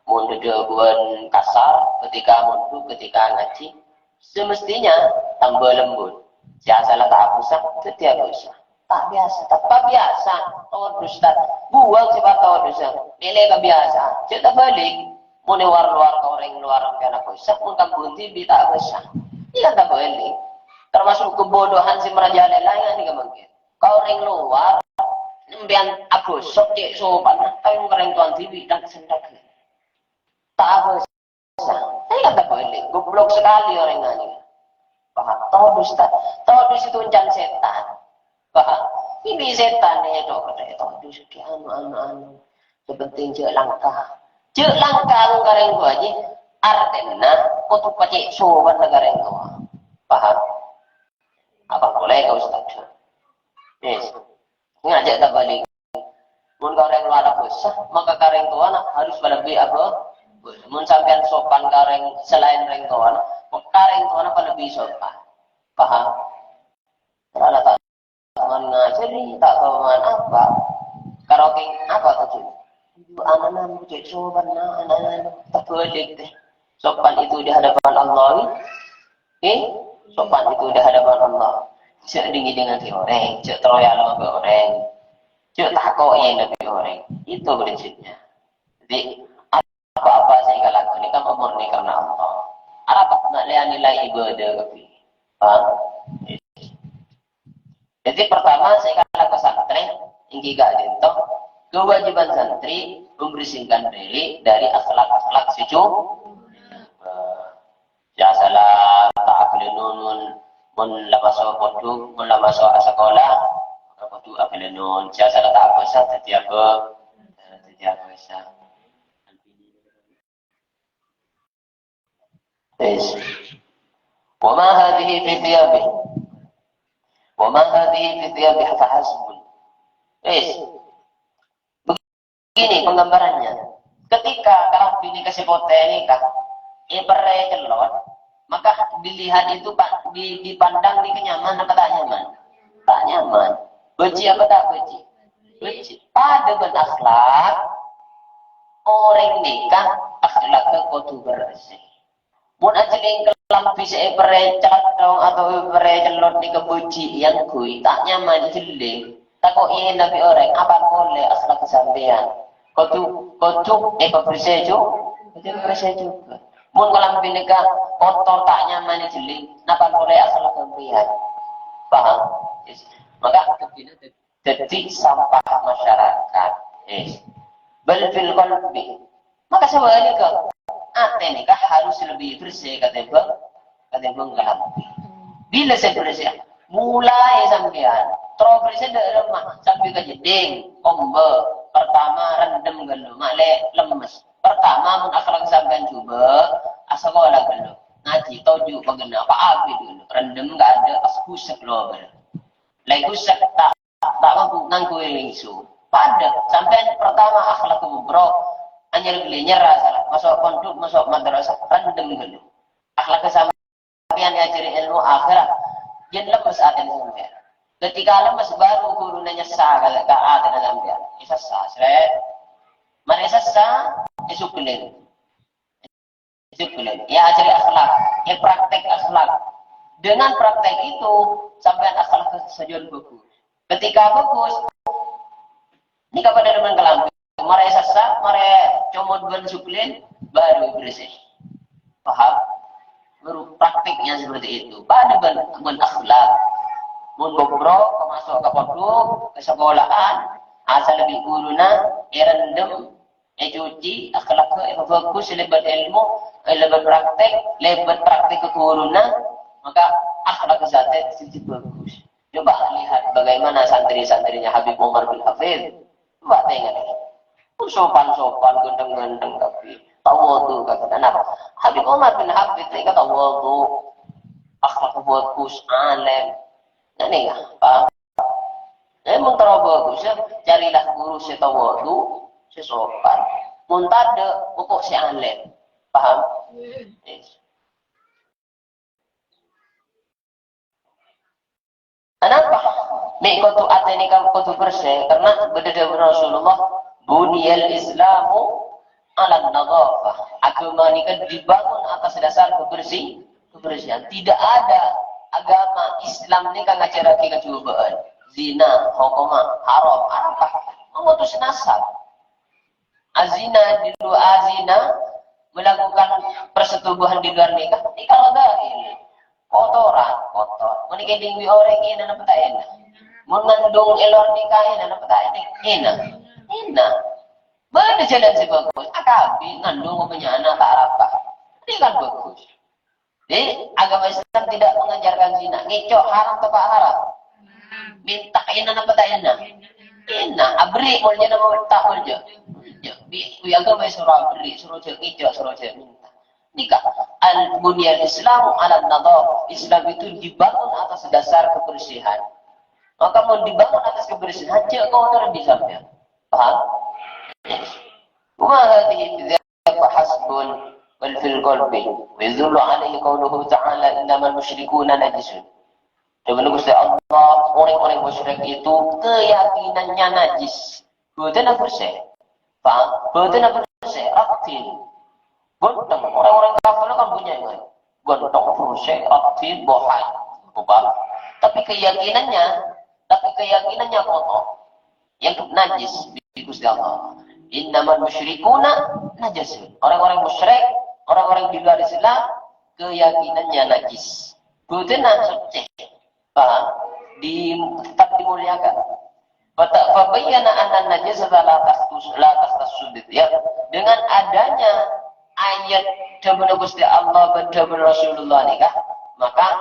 mondhudhâ buwân kasar ketika mondhuk, ketika ngajhi. Semestinya tambah lembut. Sè asalla ta' abhâsa, dâddhi abhâsa. Ta' biyasa, ta' biyasa. Todus, Ustaz. Buwâng sè patodus. Mèlè kabiyasaan. Jhâ' tabâlik. Mon è war-lowar ka orèng lowar sampèyan abhâsa, mon ka buwân dhibi' ta' abhâsa. Iyâ tabâlik. Termasuk kebodohan sè marajalela nèka mangkèn. Ka orèng lowar, sampèyan abhâsa cè' sopan, tapè mon ka rèng towana dhibi' ta' sèndak. Ta' abhâsa. Saya kata balik, goblok sekali orang ini. Paham? Todus, Ustaz. Todus itu encan setan. Paham? Ini setan nih, dok, dok, todus ke anu, anu, anu. Yang penting jhâ' langka. Jhâ' langka ka rèng towa jiyâ. Artèna, kodhu pacè' sopan ka rèng towa. Paham? Apa boleh kau, Ustaz? Yes. Ngajak tabalik. Mun ka orèng lowar abhâsa, maka ka rèng towana harus lebbi abhâ-, mun sampèyan sopan ka orèng salaèn rèng towana, Ka rèng towana palebbi sopan. Paham? Karena ta' tao man ngajhâri, ta' tao man apa. Karaoke apa tuh? Ju anan-anan, cek sopan, nah, anan-anan. Tabâlik deh. Sopan itu di hadapan Allah. Eh, sopan itu di hadapan Allah. Jhâ' dhing-ngèdhingngaghi orèng, jhâ' terro èalem bi' orèng. Jhâ' tako' èalem bi' orèng. Itu prinsipnya. Jadi, apa-apa sè èkalakoni kan murni karena Allah. Arapa nilai-nilai ibadah kabbhi. Paham? Jadi pertama, sè èkalakon santrè, èngghi ka'dinto, kewajiban santrè membersihkan diri dari akhlak-akhlak sè ju-, eh, ya, asalla ta' aghâlânon, mon, mon la maso' pondhuk, mon la maso' asakola, kodhu aghâlânon. Ya, asalla ta' abhâsa, dhâddhi abhâ-, dhâddhi abhâsa. Wis. Wa ma hadhihi fi thiyabih. Wa ma hadhihi fi thiyabih fahasbun. Wis. Begini penggambarannya. Ketika kalambhi nèka sè potè nèka, èperrè cellot, maka dilihat itu, Pak, di-, dipandang nèka nyaman apa ta' nyaman? Ta' nyaman. Bâji apa ta' bâji? Bâji. Padâ bân akhlak, orèng nèka akhlaknya kodhu bersih. Mon ajhelling kalambhi sè èperrè cellot atau èperrè cellot nèka bâji' èangghuy, ta' nyaman jhelling. Tako' èna bi' orèng, apa polè akhlak sampèyan? Kodhu, kodhu èpabersè ju-, kodhu èpabersè jhughân. Mon kalambhi nèka kotor, ta' nyaman jhelling, napa polè akhlak sampèyan? Paham? Yes. Maka, dhâddhina dhâddhi sampah masyarakat. Eh. Bal fil qalbi. Maka sabhâligghâ, atè nèka harus lebih bersih katèmbhâng, katèmbhâng kalambhi. Bilâ sè bersih? Molaè sampèyan. Terro bersih dâ' remma, sambi ka jhedhing, omba. Pertama, rendem ghâllu, ma' lè lemmes. Pertama, mon akhlak sampèyan jhubâ', asakola ghâllu. Ngajhi toju' paghenna, pa' abit ghâllu. Rendem ghâdâ, asghusek lobâr. Lè ghusek ta' ta' mampu ngangghuy lèngso. Padâ, sampèyan pertama akhlak bobrok, anyèr ghellâ' nyerra sala, maso' pondhuk, maso' madrasah, rendem ghâllu. Akhlak sampèyan èajhâri èlmo akhèrat, jhân lemmes atèna sampèyan. Ketika lemmes, baru ghuruna nyassa ka, ka atèna sampèyan. Èsassa, srè. Marè èsassa, èsuklin. Itu bener. Èajhâri akhlak, èpraktek akhlak. Dengan praktek itu, sampèyan akhlak sajân bagus. Ketika bagus, nèka padâ dâmèn kalambhi. Marè sassa, marè comot bân suklin, baru bersih. Paham? Baru prakteknya seperti itu. Padâ bân, bân akhlak. Mon bobrok, maso' ka pondhuk, ka sekolahan, asal bi' ghuruna, èrendem, ècuci, akhlaknya èpabagus, lèbât èlmo, eh, lèbât praktek, lèbât praktek ka ghuruna, maka akhlak satèya dhâddhi bagus. Coba lihat bagaimana santri-santrinya Habib Umar bin Hafid. Coba tengok. Sopan-sopan, ganteng-ganteng, tapi tawadhu, kata. Kenapa? Habib Umar bin Hafid nèka tawadhu, akhlak bagus, alim. Nah, nèka, paham? Eh, mon terro bagus, ya, carilah guru sè tawadhu, sè sopan. Mon tadâ', pokok sè alim. Paham? Yes. Kenapa? Nèka kodhu atè nèka kodhu bersih, karena bâdâ dhâbuna Rasulullah, "Buniyal Islamu 'alan nadhafah." Aghâma nèka dibangun atas dasar kebersih-, kebersihan. Tidak ada agama Islam nèka ngajhârraghi kajhubâ'ân. Zina, hokomma haram, apa? Memutus nasab. Azina di luar, azina, melakukan persetubuhan di luar nikah, nèka dhahir. Kotoran, kotor. Mon èkèdhing bi' orèng, èna napa ta' èna? Mon ngandung è luar nikah, èna napa ta' èna? Èna. Èna. Bâdâ jhâlân sè bhâghus. A K B, ngandung, punya anak, ta' arapa. Ini kan bagus. Jadi, agama Islam tidak mengajarkan zina. Ngèco' haram atau haram? Mènta èna napa ta' èna? Èna. Aberri' moljâ napa ta' moljâ? Moljâ. Bi', bi' agama soro aberri', soro jhâ' ngèco', soro jhâ' mènta. Nèka, al-, buniyal Islamu 'alan nadhafah. Islam itu dibangun atas dasar kebersihan. Maka mon dibangun atas kebersihan, jhâ' kotor bi' sampèyan. Paham? Wa hadhihi dzaka hasbun. بل في القلب. ويدل عليه قوله تعالى: إنما المشركون نجس. Dhâbuna Ghustè Allah, orèng-orèng musyrik itu keyakinannya najis. Bhâdhânna bersè. Paham? Bhâdhânna bersè, raddhin. Ghântèng, orèng-orèng kafir kan punya ini. Ghântèng, bersè, raddhin, bohai. Paham? Tapi keyakinannya, tapi keyakinannya kotor. Yang najis di Ghustè Allah. Innamal musyrikuna najasun. Orang-orang musyrik, orang-orang di luar Islam, keyakinannya najis. Bhâdhânna suci. Paham? Di, tetap dimuliakan. Fata-, fabayyana anna najasata la takhtus-, la takhtassu bithiyab. Dengan adanya ayat dhâbuna Ghustè Allah bân dhâbuna Rasulullah nèka, maka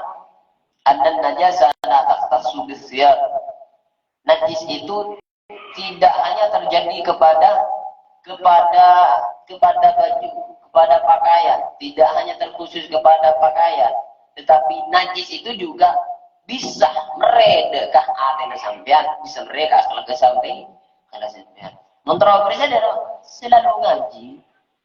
anna najasa la takhtassu bithiyab. Najis itu tidak hanya terjadi kepada, kepada, kepada baju, kepada pakaian, tidak hanya terkhusus kepada pakaian, tetapi najis itu juga bisa merè dâ' ka atèna sampèyan, bisa merè ka akhlak sampèyan, akhlak sampèyan. Mon terro presiden selalu ngaji,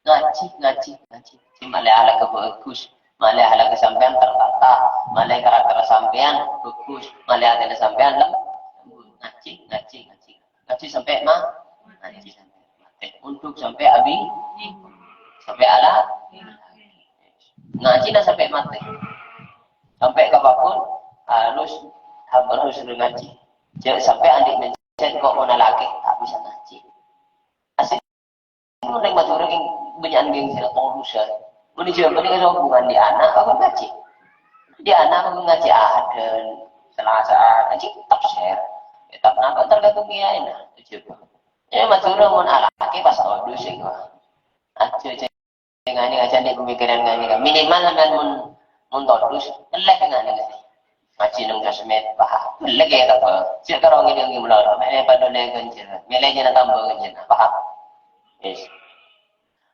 ngaji, ngaji, ngaji. Sè malè akhlak bhâghus, malè akhlak sampèyan tertata, malè karakter sampèyan bhâghus, malè atèna sampèyan lem-, ngaji, ngaji, ngaji. Ngaji sampè' ma-, ngaji sampè' matè. Untuk sampè' abi-, sampè' ala-, ngajina sampè' matè. Sampè' kapapun harus, harus ngaji. Jhâ' sampè' andi' mindset kok mon lakè, ta' bisa ngaji. Asli Mon neng Madhurâ kèng bânnya'an geng sè todus, ya. Mon di Jawa Tengah, hubungan di ana' apa ngaji? Di ana' apa ngaji Ahad dan Selasa, ngaji tafsir. Ya, tapi napa tergantung kiai, nah, itu coba. Ya, Madhurâ mon alakè pas todus, ya, gua. Aja, aja, ngani, aja nih pemikiran ngani. Minimal sampean mon, mon todus, eleh ngani, ngani. Ngaji neng sosmed, paham. Lagi ya, tak apa. Cek karo ngene, ngene, mula, mele padha le ganjil. Mele jana tambah ganjil. Paham? Yes.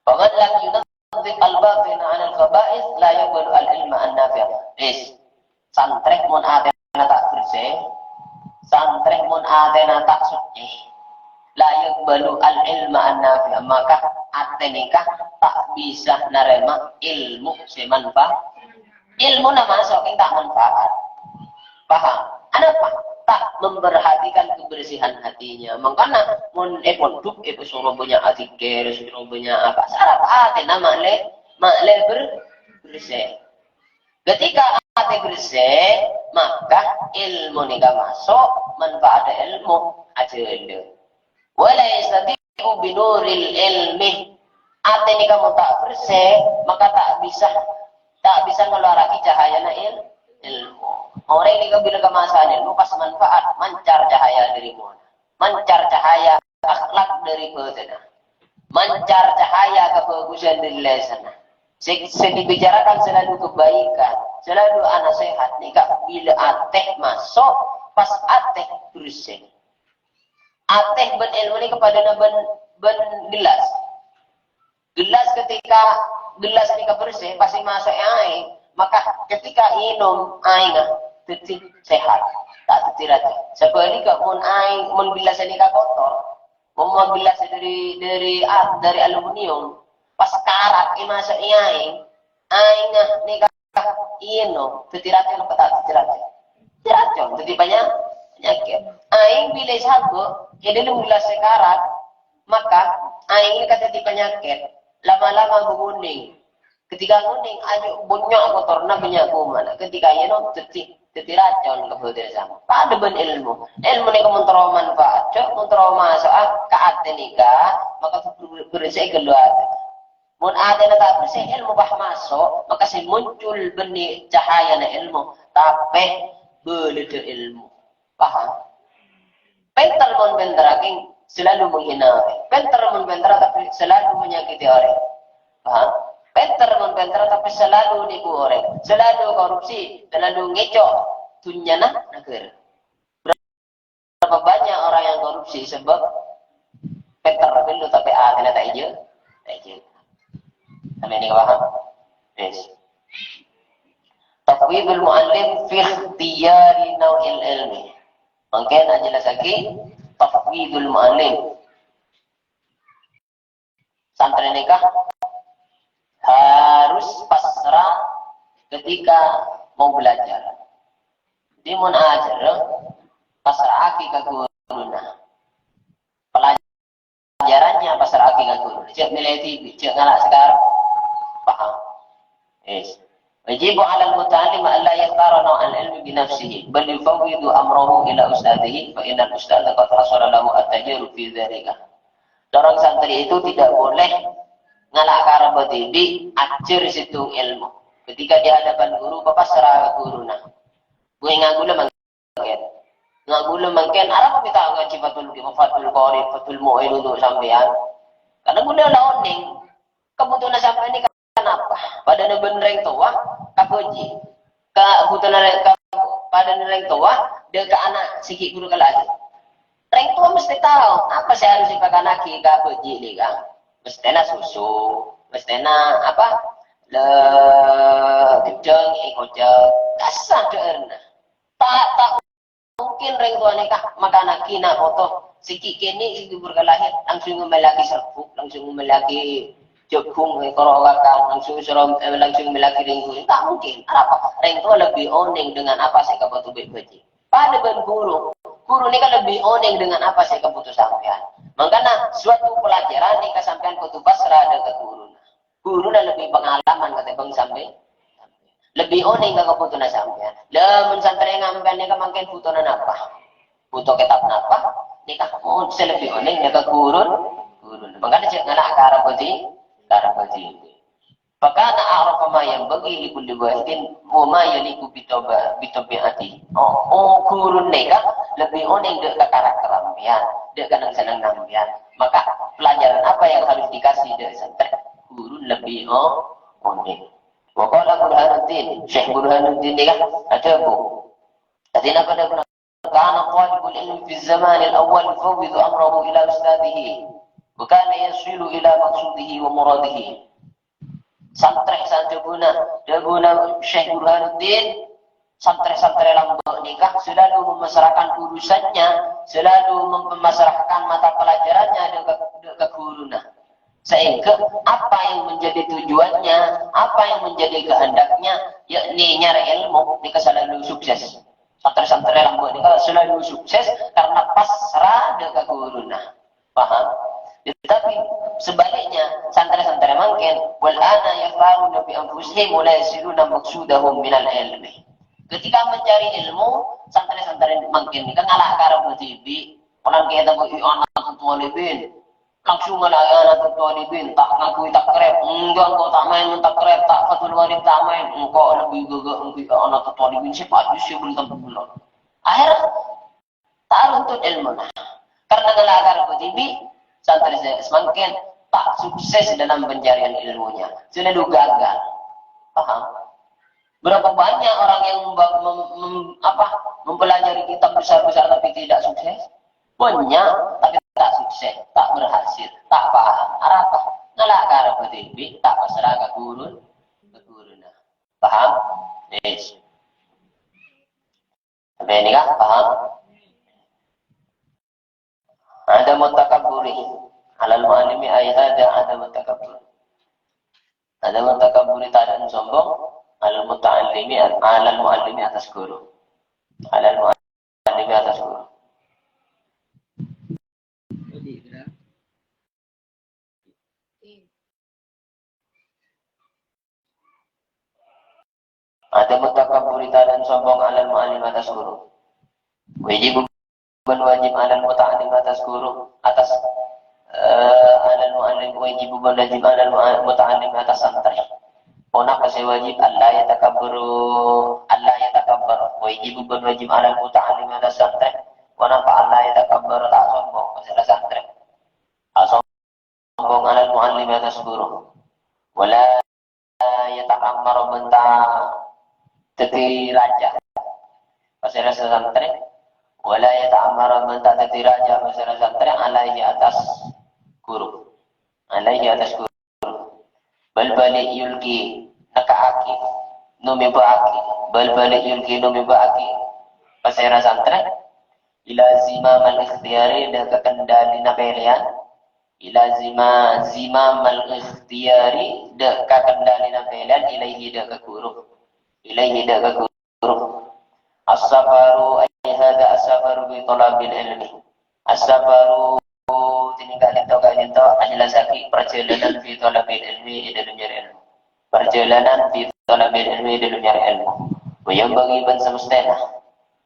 Wa man lam yunazziq al-batina anil khaba'is la yaqbalu al-ilma an-nafi'. Yes. Santrè mon atèna ta' bersè, santrè mon atèna ta' suci, la yaqbalu al-ilma an-nafi', maka atè nèka ta' bisa narèma ilmu sè manfa-, ilmuna maso' kèng ta' manfaat. Paham? Anapa? Ta' memperhatikan kebersihan hatinya. Mangkana mon èpondhuk, èpasoro bânnya' adzikir, soro bânnya' apa, sarat atèna ma'lè, ma'lè ber-, bersè. Ketika atè bersè, maka ilmu nèka maso', manfaat ilmu ajhâlâ. Wa la yastadi'u binuril ilmi. Atè nèka mon ta' bersè, maka ta' bisa, ta' bisa ngeluarragi cahayana il-, ilmu. Orèng nèka bilâ kamaso'an ilmu pas manfaat, mancar cahaya dâri mon-, mancar cahaya akhlak dâri bhâdhânna. Mancar cahaya kabhâghusân dâri lèsanna. Sè, sè dibicarakan selalu kebaikan, selalu anasehat, nèka bilâ atè maso', pas atè bersè. Atè bân ilmu nèka padâna bân, bân gellas. Gellas ketika, gellas nèka bersè, pastè maso'è aèng. Maka ketika ènom aèngnga, dhâddhi sehat. Ta' dhâddhi racon. Sabhâligghâ, mon aèng, mon gellas nèka kotor, mon gellas dâri, dâri, a-, dâri aluminium, pas karat èmaso'è aèng, aèngnga nèka ènom, dhâddhi racon apa ta' dhâddhi racon? Dhâddhi racon, dhâddhi panya-, panyakèt. Aèng bilâ èsabâ' è dâlem gellas sè karat, maka aèng nèka dhâddhi panyakèt. Lama-lama bâ ngonèng. Ketika ngonèng, ayo bânnya' kotorna, bânnya' komana. Ketika ènom, dhâddhi, dhâddhi racon ka bhâdhânna sampèyan. Padâ bân ilmu. Ilmu nèka mon terro manfaat, cok, mon terro maso'a ka atè nèka, maka ber-, bersè ghâllu atè. Mon atèna ta' bersè, ilmu pas maso', maka sè muncul bânnè cahayana ilmu, tapè bâlâdhâ ilmu. Paham? Pènter mon pènter, kèng selalu menghina orèng. Pènter mon pènter, tapè selalu menyakiti orèng. Paham? Pènter mon pènter, tapè selalu nipu orèng. Selalu korupsi, selalu ngèco' dhunnyana naghârâ. Berapa banyak orang yang korupsi sebab pènter ghâllu tapè atèna ta' ijâ, ta' ijâ. Sampèyan nèka paham? Yes. Tafwidul mu'allim fi ikhtiyari nau'il ilmi. Mangkèn ajellassaghi tafwidul mu'allim. Santrè nèka harus pasrah ketika mau belajar. Dhimèn ajhâr, pasra'aghi ka ghuruna. Pelajarannya pasra'aghi ka ghuru. Jhâ' mèlè dhibi', jhâ' ngala' sakarep. Paham? Yes. Yajibu 'alal muta'allim alla yakhtara naw'al ilmi bi nafsihi, bal yufawwidu amrahu ila ustadzihi, fa innal ustadza qad hasala lahu at-tajarrub fi dzalika. Seorang santri itu tidak boleh ngala' karep dhibi', ajhâr sèttong ilmu. Ketika di hadapan guru, pasra ka ghuruna. Ghun ngaghulâ mangkèn. Ngaghulâ mangkèn, arapa mè' ta' ngajhi Fathul, Fathul Qorib, Fathul Mu'in untuk sampèyan? Karena ghulâ la onèng, kabhutowanna sampèyan nèka napa? Padâna bân rèng towa, kabhâji. Kabhutowanna rèng, ka-, padâna rèng towa, dâ' ka ana' sè ghi' bhuru kalahèr. Rèng towa mestè tao apa sè harus èpakannaghi ka bhâji' nèka. Mestèna susu, mestèna apa? Le, ghedhâng, èkocèk. Kassa' dhâ'ârna. Ta', ta' mungkin rèng towa nèka makannaghi na' poto sè ghi' kènè' sè ghi' bhuru kalahèr, langsung mellèyaghi serbuk, langsung mellèyaghi jhâghung, èkoro kakan, langsung serom-, eh, langsung mellèyaghi rèng ghulâ. Ta' mungkin. Arapa? Rèng towa lebbi onèng dengan apa sè èkabhuto bi' bhâji'. Padâ bân ghuru. Ghuru nèka lebbi onèng dengan apa sè èkabhuto sampèyan. Mangkana, suatu pelajaran nèka sampèyan kodhu pasra dâ' ka ghuruna. Ghuruna lebbi pengalaman katèmbhâng sampè-, lebbi onèng ka kabhutowanna sampèyan. Lah, mon santrè sampèyan nèka mangkèn bhutowanna napa? Bhuto kètab napa? Nèka, oh, sè lebbi onèng nèka ghurun-, ghuruna. Mangkana jhâ' ngala' karep dhibi', karep dhibi'. Fakana a'rafa ma yanbaghi li kulli wahidin wa ma yaliqu bi taba-, bi tabi'atihi. Oh, oh, ghurun nèka lebbi onèng dâ' ka karakter sampèyan, dâ' ka neng-sennengnga sampèyan. Maka pelajaran apa yang harus dikasih dâ' santrè, ghurun lebbi o-, onèng. Wa qala Burhanuddin, Syekh Burhanuddin nèka adhâbu. Dhâddhi napa dhâbuna? Kana thalibul ilmi fi zamanil awwal yufawwidu amrahu ila ustadzihi, wa kana yasilu ila maqsudihi wa muradihi. Santrè, sa-, dhâbuna, dhâbuna Syekh Burhanuddin, santrè-santrè lambâ' nèka selalu memasrahkan urusannya, selalu mem-, memasrahkan mata pelajarannya dâ' ka, dâ' ka ghuruna. Sehingga apa yang menjadi tujuannya, apa yang menjadi kehendaknya, yakni nyarè ilmu, nèka selalu sukses. Santrè-santrè lambâ' nèka selalu sukses karena pasra dâ' ka ghuruna. Paham? Tetapi sebaliknya, santrè-santrè mangkèn, wal ana yakhtaruna bi anfusihim wa la yasiluna maqsudahum minal ilmi. Ketika mencari ilmu, santrè-santrè mangkèn nèka ngala' karep dhibi', polana kita bu, "Ih, ana' thalibin." Langsung ngala' ana' thalibin, ta' ngangghuy takrib. "Enggak, engko' ta' maèn takrib, ta' Fathul Qorib ta' maèn. Engko' lebbi ghâghâ ngangghuy ana' thalibin, sè paju sè bân tembung." Akhirnya, ta' runtut ilmuna. Karena ngala' karep dhibi', santrè sè samangkèn ta' sukses dalam pencarian ilmunya. Selalu gagal. Paham? Berapa banyak orang yang memba-, mem-, mem-, apa, mempelajari kitab besar-besar tapi tidak sukses? Banyak, tapi tak sukses, tak berhasil, tak paham. Arapa? Ngala' karep dhibi', ta' pasra ka ghurun, ka ghuruna. Paham? Yes. Sampè' nèka paham? Adamu takabburi. Alal muallimi ay hadza adamu takabbur. Adamu takabburi, tadâ' sombong. Alal muta'allimi, alal muallimi, atas guru. Alal muallimi, atas guru. Adamu takabburi, tadâ' sombong, alal muallim, atas guru. Wajib bân wajib alal muta'allim, atas guru, atas, eh, alal muallim, wajib bân wajib alal mu'a-, muta'allim, atas santrè. Ponapa sè wajib? Alla yatakabbaru, alla yatakabbar. Wajib bân wajib alal muta'allim, atas santrè. Ponapa? Alla yatakabbar, ta' sombong, masalah santrè. Ta' sombong alal muallim, atas guru. Wala yata'ammar, bân ta' dhâddhi rajâ pasèra santrè. Wala yata'ammar, bân ta' dhâddhi rajâ pasèra santrè, alaihi, atas guru. Alaihi, atas guru. Bal bâli yulqi, nèkka'aghi, numèbâ'âghi. Bal bâli yulqi, numèbâ'âghi pasèra santrè. Ila zimamal ikhtiyari, dâ' ka kendalina pèlèyan. Ila zima-, zimamal ikhtiyari, dâ' kakendalian pèlèyan, ilaihi dâ' ka ghuru. Ilaihi dâ' ka ghuru. As-safaru, ay hadha as-safaru fi thalabil ilmi. As-safaru, tininggal ento ka ento, ajelasaghi parjhâlânan fi thalabil ilmi, è dâlem nyarè ilmu. Parjhâlânan fi thalabil ilmi, è dâlem nyarè ilmu. Wa yanbaghi bân semestèna.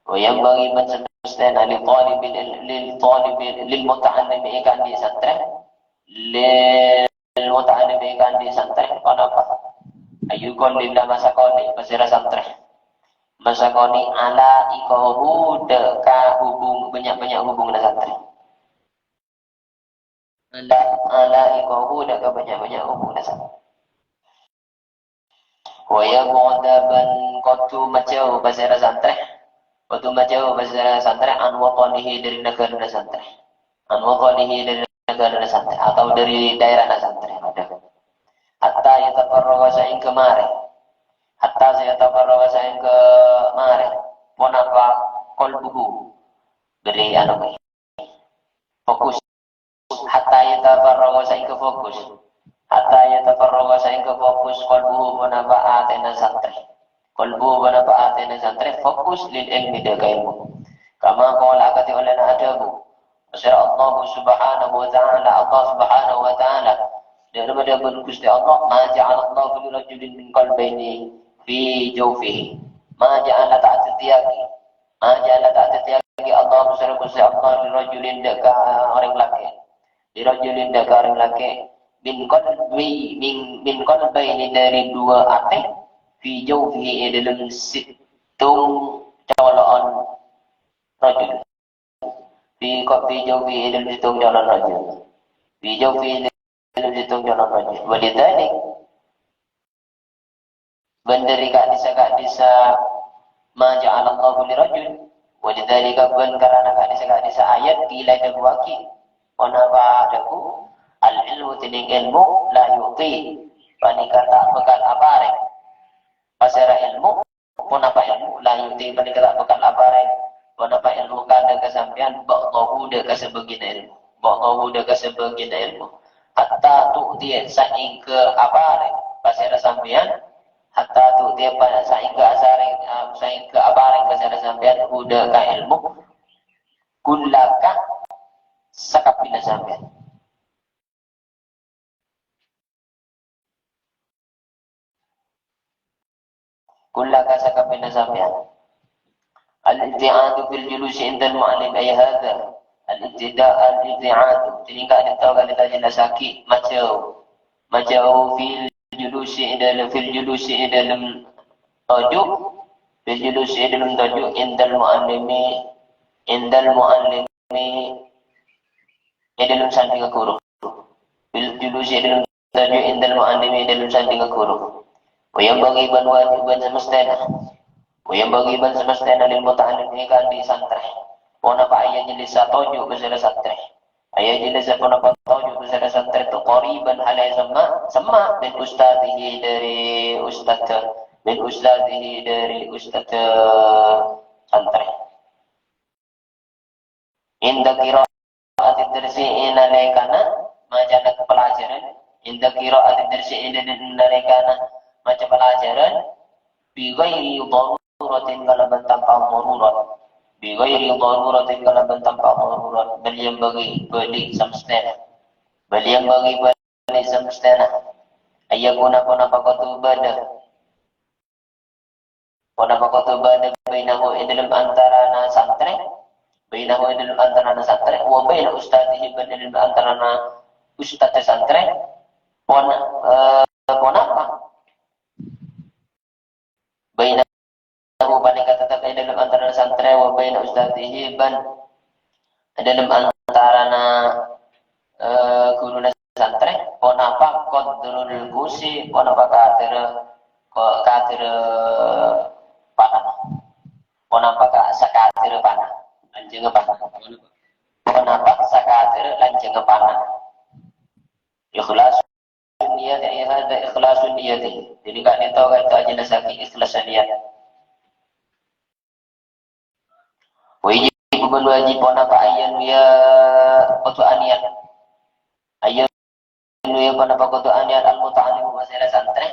Wa yanbaghi bân semestèna li thalibil il-, lil thalibil, lil muta'allimi, è kaangghuy santrè. Lil muta'allimi, è kaangghuy santrè, ponapa? Ayyuqallila, masakonè' pasèra santrè. Masakonè' ala'iqahu, dâ' ka hubung-, bânnya'-bânnya' hubunganna santrè. Ala, ala'iqahu, dâ' ka bânnya'-bânnya' hubunganna santrè. Wa yab'uda bân kodhu majâu pasèra santrè. Kodhu majâu pasèra santrè an watanihi dâri naghârâna santrè. An watanihi dâri naghârâna santrè. Atau dâri daerahna santrè. Hatta yatafarragha saèngghâ marè. Hatta yatafarragha saèngghâ marè. Ponapa qalbuhu. Dâri anu, fokus. Hatta yatafarragha saèngghâ fokus. Hatta yatafarragha saèngghâ fokus qalbuhu ponapa atèna santrè. Qalbuhu ponapa atèna santrè fokus lil ilmi dâ' ka ilmu. Kama qala akadhi ollèna adhâbu. Pasèra Allah Subhanahu wa Ta'ala, Allah Subhanahu wa Ta'ala. Dâ' remma dhâbuna Ghustè Allah, "Ma ja'alallahu li rajulin min qalbayni fi jawfihi." Ma ja'ala ta' dhâddhiyaghi. Ma ja'ala ta' dhâddhiyaghi Allah, pasèra Ghustè Allah, li rajulin dâ' ka orèng lakè'. Li rajulin dâ' ka orèng lakè'. Min qalbi-, min, min qalbayni dâri duwâ atè, fi jawfihi è dâlem sèttong colo'on rajul. Fi qalbi jawfihi è dâlem sèttong colo'on rajul. Fi jawfihi è dâlem sèttong colo'on rajul. Wa lidzalik, bân dâri ka'dissa-ka'dissa ma ja'alallahu li rajul. Wa lidzalika bân karana ka'dissa-ka'dissa ayat qila èdhâbuwaghi, ponapa dhâbu, al-ilmu dhinèng èlmo, la yu'ti, panèka ta' bhâkal aparèng. Pasèra èlmo, ponapa èlmo, la yu'ti, panèka ta' bhâkal aparèng. Ponapa èlmo ka dâ' ka sampèyan, ba'dahu dâ' ka sabâgiyânna èlmo. Ba'dahu dâ' ka sabâgiyânna èlmo. Hatta tu'tiya, saèngghâ aparèng pasèra sampèyan, hatta tu'tiya pa-, saèngghâ asarèng, ah, saèngghâ aparèng pasèra sampèyan, hu dâ' ka èlmo, kullaka, sakabbhiyânna sampèyan. Kullaka sakabbhiyânna sampèyan. Al-ibti'adu fil julusi indal mu'allim, ay hadha. Al-ibtida-, al-ibti'adu. Dhinèng ka'dinto kalè ta' jelasaghi, majâu. Majâu fil julusi indal, fil julusi indal toju'. Fil julusi indal toju', indal mu'allimi, indal mu'allimi, è dâlem sandhingnga ghuru. Bil julusi è dâlem toju' indal mu'allimi, è dâlem sandhingnga ghuru. Wa yanbaghi bân wajib bân semestèna. Wa yanbaghi bân semestèna lil muta'allim è kaangghuy santrè. Ponapa ayyajlisa toju' pasèra santrè. Ayyajlisa ponapa toju' pasèra santrè tu qariban halè semma', semma' min ustadzihi dâri ustadz, min ustadzihi dâri ustadz santrè. Inda qira'atid darsi, è nalèkana macana palajhârân. Inda qira'atid darsi, è nalèkana maca palajhârân. Bi ghairi daruratin, kalabân tanpa darurat. Bi ghairi daruratin, kalabân tanpa darurat. Bal yanbaghi, bâli' semestèna. Bal yanbaghi, bâli' semestèna. Ayyakuna, ponapa kodhu bâdâ. Ponapa kodhu bâdâ bainahu è dâlem antarana santrè, bainahu è dâlem antarana santrè, wa baina ustadzihi bân è dâlem antarana ustadz santrè, pon-, eh, ponapa? Bainahu panèka tetep è dâlem antarana santrè, wa baina ustadzihi bân è dâlem antarana, eh, ghuruna santrè, ponapa qadrul qusi, ponapa kadârâ, ko-, kadârâ pana. Ponapa ka-, sakadârâ pana. Lanjhângnga pana. Ponapa sakadârâ lanjhângnga pana. Ikhlasun niyati, ay hadza ikhlasun niyati. Jadi ka'dinto ka'dinto ajelasaghi ikhlas niat. Wa yajibu bân wajib ponapa ayyan ya kodhu aniyat. Ayyun, ya, ponapa kodhu aniyat al-muta'allimu, pasèra santrè?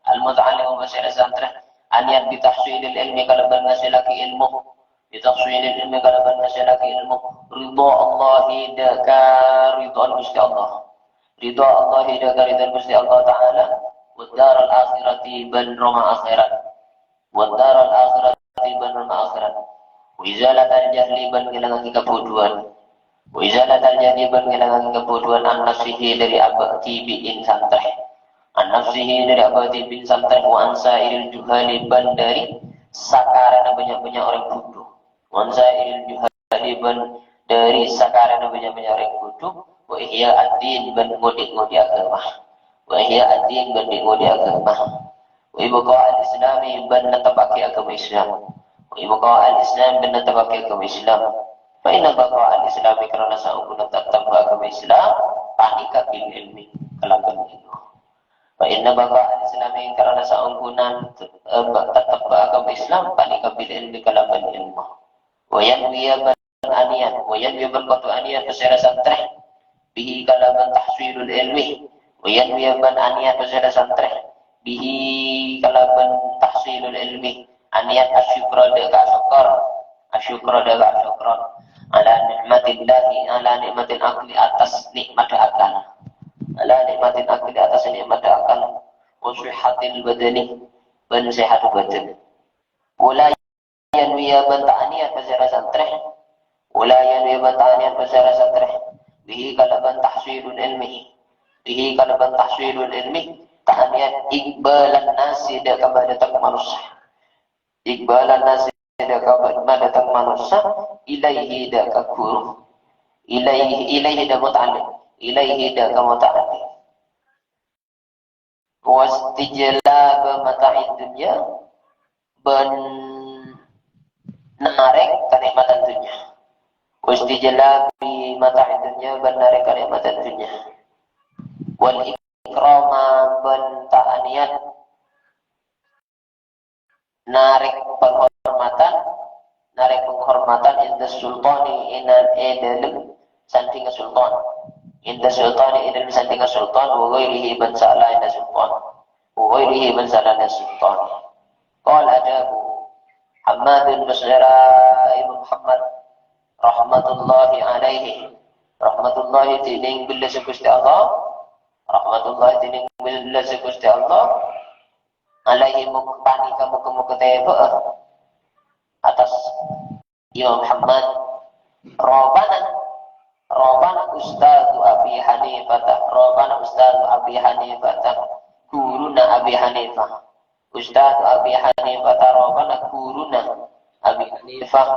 Al-muta'allimu, pasèra santrè, aniyat bi tahsilil ilmi, kalabân ngasèllaghi ilmu. Bi tahsilil ilmi, kalabân ngasèllaghi ilmu. Ridha Allahi, dâ' karidhoan Ghustè Allah. Ridha Allahi, dâ' karidhoan Ghustè Allah Ta'ala. Wad daral akhirati, bân roma akhèrat. Wad daral akhirati, bân roma akhèrat. Wa izalatal jahli, bân ngèlangaghi kabhudhuwân. Wa izalatal jahli, bân ngèlangaghi kabhudhuwân, an nafsihi, dâri abâ' dhibi'in santrè. An nafsihi, dâri abâ' dhibi'in santrè, wa an sa'iril juhali, bân dâri sakarèna bânnya'-bânnya' orèng bhudhu. Wa an sa'iril juhali, bân dâri sakarèna bânnya'-bânnya' orèng bhudhu. Wa ihya ad-din, bân ngodhi'-ngodhi' aghâma. Wa ihya ad-din, bân ngodhi'-ngodhi' aghâma. Wa ibqa al-islami, bân nettebbhâghi aghâma Islam. Wa ibqa al-islami, bân nettebbhâghi aghâma Islam. Fa inna baqa al-islami, karana saongghuna tettebbhâ aghâma Islam, panèka bil ilmi, kalabân ilmu. Fa inna baqa al-islami, karana saongghuna, eh, tettebbhâ aghâma Islam, panèka bil ilmi, kalabân ilmu. Wa yanwiya, bân aniyat, wa yanwiya, bân kodhu aniyat pasèra santrè, bihi, kalabân tahsilul ilmi. Wa yanwiya, bân aniyat pasèra santrè, bihi, kalabân tahsilul ilmi, aniyat asyukra, dâ' ka asokkor. Asyukra, dâ' ka asokkor. Ala ni'matillahi, ala ni'matil aqli, atas nè'matta akal. Ala ni'matil aqli, atas nè'matta akal. Wa sihhatil badani, bân sehat bhâdhân. Wa la yanwiya, bân ta' aniyat pasèra santrè. Wa la yanwiya, bân ta' aniyat pasèra santrè. Bihi, kalabân tahsilul ilmi. Bihi, kalabân tahsilul ilmi. Ta' aniyat iqbalan nasi, dâ' ka madâteng manossa. Iqbalan nasi, dâ' ka madâteng manossa, ilaihi, dâ' ka ghuru. Ilaihi, ilaihi, dâ' muta'allim. Ilaihi, dâ' ka muta'allim. Wastijlaba mata'id dunya, bân narèk kanè'matan dhunnya. Wastijlabi mata'id dunya, bân narèk kanè'matan dhunnya. Wal ikrama, bân ta' aniyat narèk panghormatan, narèk panghormatan inda sultani, inan è dâlem sandhingnga sultan. Inda sultani, è dâlem sandhingnga sultan, wa ghairihi, bân salaènna sultan. Wa ghairihi, bân salaènna sultan. Qala, dhâbu Hammadun, pasèra Imam Muhammad, rahmatullahi alaihi. Rahmatullahi, dhinèng bellâssa Ghustè Allah. Rahmatullahi, dhinèng bellâssa Ghustè Allah. Alaihi, mog-, panèka moghâ-moghâ tèbâ'â atas Imam Muhammad. Robana, robana Ustadzu Abi Hanifata, robana Ustadzu Abi Hanifata, ghuruna Abi Hanifah. Ustadz Abi Hanifah, robana ghuruna Abi Hanifah,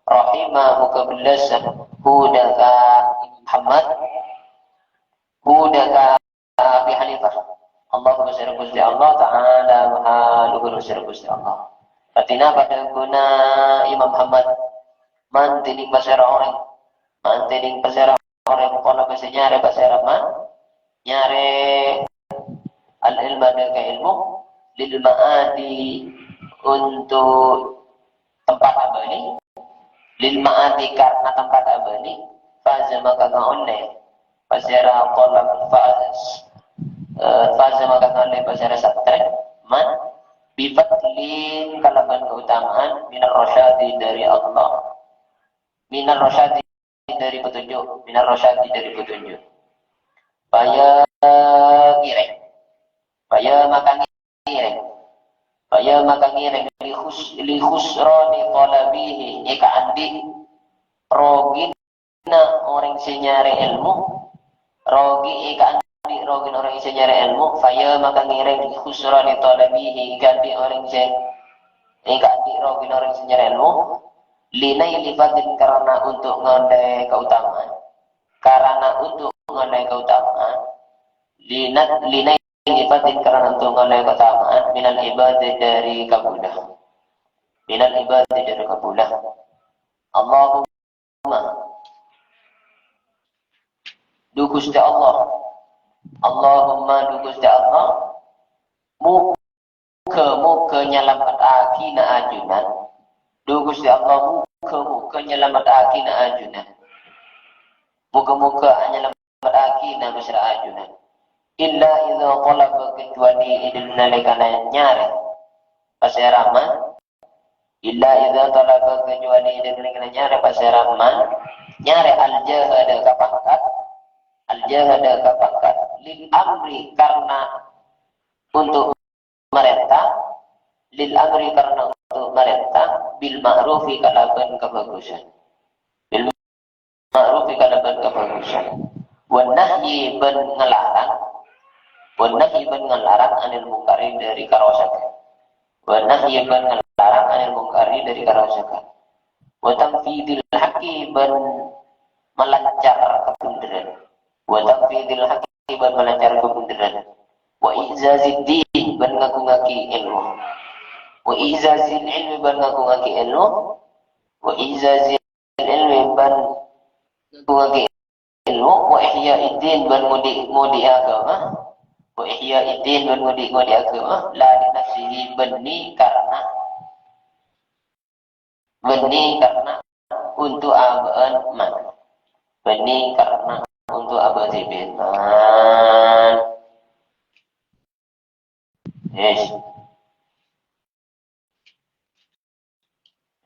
rahima, moghâ bellâssa, hu, dâ' ka Imam Muhammad, hu, dâ' ka Abi Hanifah. Allahumma shalli, Ghustè Allah Ta'ala, maha luhur, shalli, Ghustè Allah. Artèna padâ ghuna Imam Muhammad, man dhinèng pasèra orèng, man dhinèng pasèra orèng, qala, sè nyarè pasèra man, nyarè al-ilma, dâ' ka ilmu, lil ma'adi, untuk tempat abâli, lil ma'adi, karena tempat abâli, faza, maka ngaollè pasèra, qala, faz-, eh, faza, maka ngaollè pasèra santrè, man, bifadlin, kalabân keutamaan, minar rasyadi, dâri Allah. Minar rasyadi, dâri petunjuk, minar rasyadi, dâri petunjuk. Faya ngèrèng. Faya maka ngèrèng. Faya maka ngèrèng li khus-, li khusrani talabihi, è kaandi' rogina orèng sè nyarè èlmo. Rogi è kaandi' rogina orèng sè nyarè èlmo. Faya maka ngèrèng li khusrani talabihi, è kaandi' orèng sè, è kaandi' rogina orèng sè nyarè èlmo. Linaili fadlin, karena untuk ngaollè keutamaan. Karena untuk ngaollè keutamaan. Linat-, linaili fadlin, karena untuk ngaollè keutamaan. Minal ibadi, dâri kabulâ. Minal ibadi, dâri kabulâ. Allahumma. Dhu Ghustè Allah. Allahumma, dhu Ghustè Allah. Mu- Moghâ-moghâ nyalamettaghi na ajunan. Dhu Ghustè Allah, moghâ-moghâ nyalamettaghi na ajunan. Moghâ-moghâ anyalamettaghi Madinah, mesra ajunan. Illa idza talaba, kecuali è dâlem nalèkana nyarè. Pasèra man? Illa idza talaba, kecuali è dâlem nalèkana nyarè, pasèra man? Nyarè al-jahada ka pangkat. Al-jahada ka pangkat. Lil amri, karena untuk marènta, lil amri karena untuk marènta, bil ma'rufi kalabân kabhâghusân. Bil ma'rufi kalabân kabhâghusân. Wan nahyi bân ngalarang, wan nahyi bân ngalarang anil mungkari dâri karosaghân. Wan nahyi bân ngalarang anil mungkari dâri karosaghân. Wa tanfidil haqqi bân malancar kabhendherrân. Wa tanfidil haqqi bân malancar kabhendherrân. Wa i'zazid din bân ngagungngaghi èlmo. Wa i'zazil ilmi bân ngagungngaghi èlmo. Wa i'zazil ilmi bân ngagungngaghi èlmo. Wa ihya'id din bân ngodi'-ngodi'i aghâma. Wa ihya'id din bân ngodi'-ngodi'i aghâma. La li nafsihi, bânnè karena Bânnè karena untuk abâ'na man. Bânnè karena untuk abâ' dhibi' man. Yes.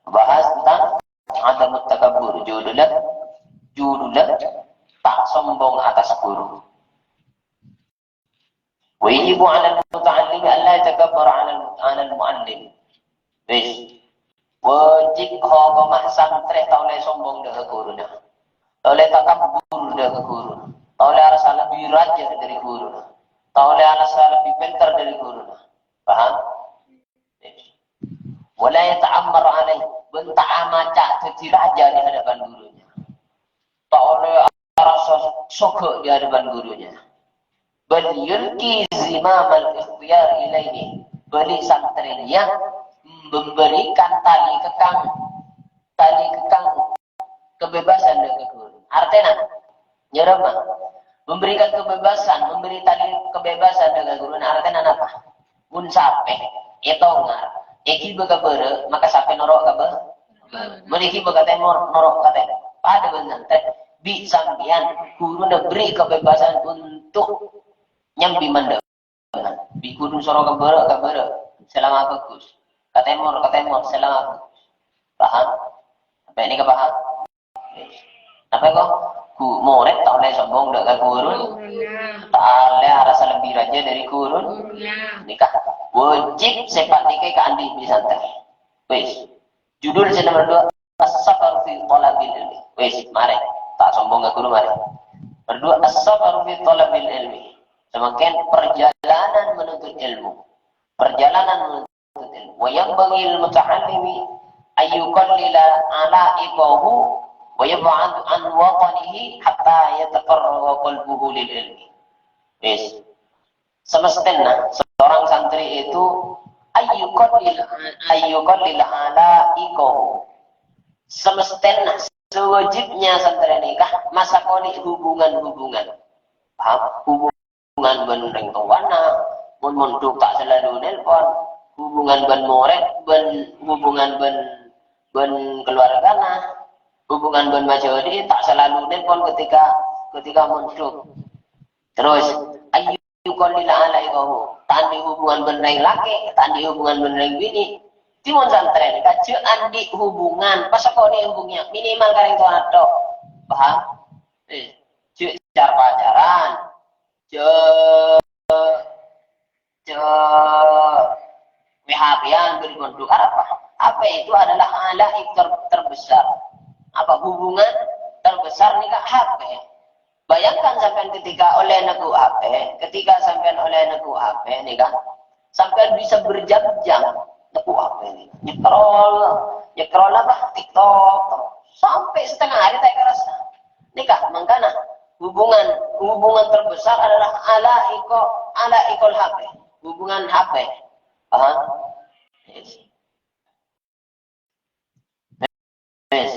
Bahas tentang adamut takabbur. Judulnya, judulnya tak sombong atas guru. Wa yajibu 'alal muta'allimi alla yatakabbara 'alal, 'alal mu'allim. Wis. Wajib hokomah santrè ta' ollè sombong dâ' ka ghuruna. Ta' ollè takabbur dâ' ka ghuruna. Ta' ollè arassa lebbi rajâ dâri ghuruna. Ta' ollè arassa lebbi pènter dâri ghuruna. Paham? Wis. Wa la yata'ammar 'alaihi. Bân ta' amaca dhâddhi rajâ è adâpan ghuruna. Ta' ollè arassa sogâ' è adâpan ghuruna. Bal yulqi zimamal ikhtiyar ilaihi. Bâli santrèna memberikan tali kekang, tali kekang kebebasan dâ' ka ghuru. Artèna, nyarama, memberikan kebebasan, memberi tali kebebasan dâ' ka ghuru. Artèna napa? Mon sapè ètongar, èghibâ ka bârâ', maka sapè noro' ka bâ-, mon èghibâ ka tèmor, noro' ka tèmor. Padâ bân santrè, bi' sampèyan ghuruna beri kebebasan untuk nyambi mandhâ'. Bi' ghuru soro ka bârâ', ka bârâ', sè la ma' bhâghus. Ka tèmor, ka tèmor, sè la ma' bhâghus. Paham? Sampè' nèka paham? Napa kok? Gu-, morèd ta' ollè sombong dâ' ka ghuru. Ta' ollè arassa lebbi rajâ dâri ghuru. Nèka wajib sèpat nèka èkaandi bi' santrè. Wis. Judul sè nomer dua, As-safaru fi thalabil ilmi. Wis, marè. Ta' sombong ka ghuru, marè. Nomer dua, As-safaru fi thalabil ilmi. Samangkèn perjalanan menuntut ilmu. Perjalanan menuntut ilmu. Wa yanbaghi lil muta'allimi an yuqallila 'ala'iqahu wa yab'ada 'an watanihi hatta yatafarraga qalbuhu lil ilmi. Wis. Semestèna seorang santri itu an yuqallil, an yuqallila 'ala'iqahu. Semestèna, sewajibnya santrè nèka masakonè hubungan-hubungan. Paham? Hubungan bân rèng towana, mon mondhuk ta' salalu nelpon, hubungan bân morèd, bân hubungan bân, bân keluargana, hubungan bân majâdi ta' salalu nelpon ketika, ketika mondhuk. Terros, an yuqallila 'ala'iqahu. Ta' andi' hubungan bân rèng lakè', ta' andi' hubungan bân rèng binè'. Dhimèn santrè nèka jhâ' andi' hubungan, pas kok andi' hubungan, minimal ka rèng towana tok. Paham? Eh, jhâ' car-pacaran. Jhâ', jhâ' P H P-an bân mondhuk. Arapa? H P itu adalah 'ala'iq ter-, terbesar. Apa hubungan terbesar nèka H P? Bayangkan sampèyan ketika ollè neggu' H P, ketika sampèyan ollè neggu' H P nèka, sampèyan bisa berjam-jam neggu' H P nèka. Nyekrol, nyekrol apa? TikTok, sampè' setengah hari ta' èkarassa. Nèka, mangkana hubungan, hubungan terbesar adalah 'ala'iqo-, 'ala'iqul H P. Hubungan H P. Paham? Yes. Wis.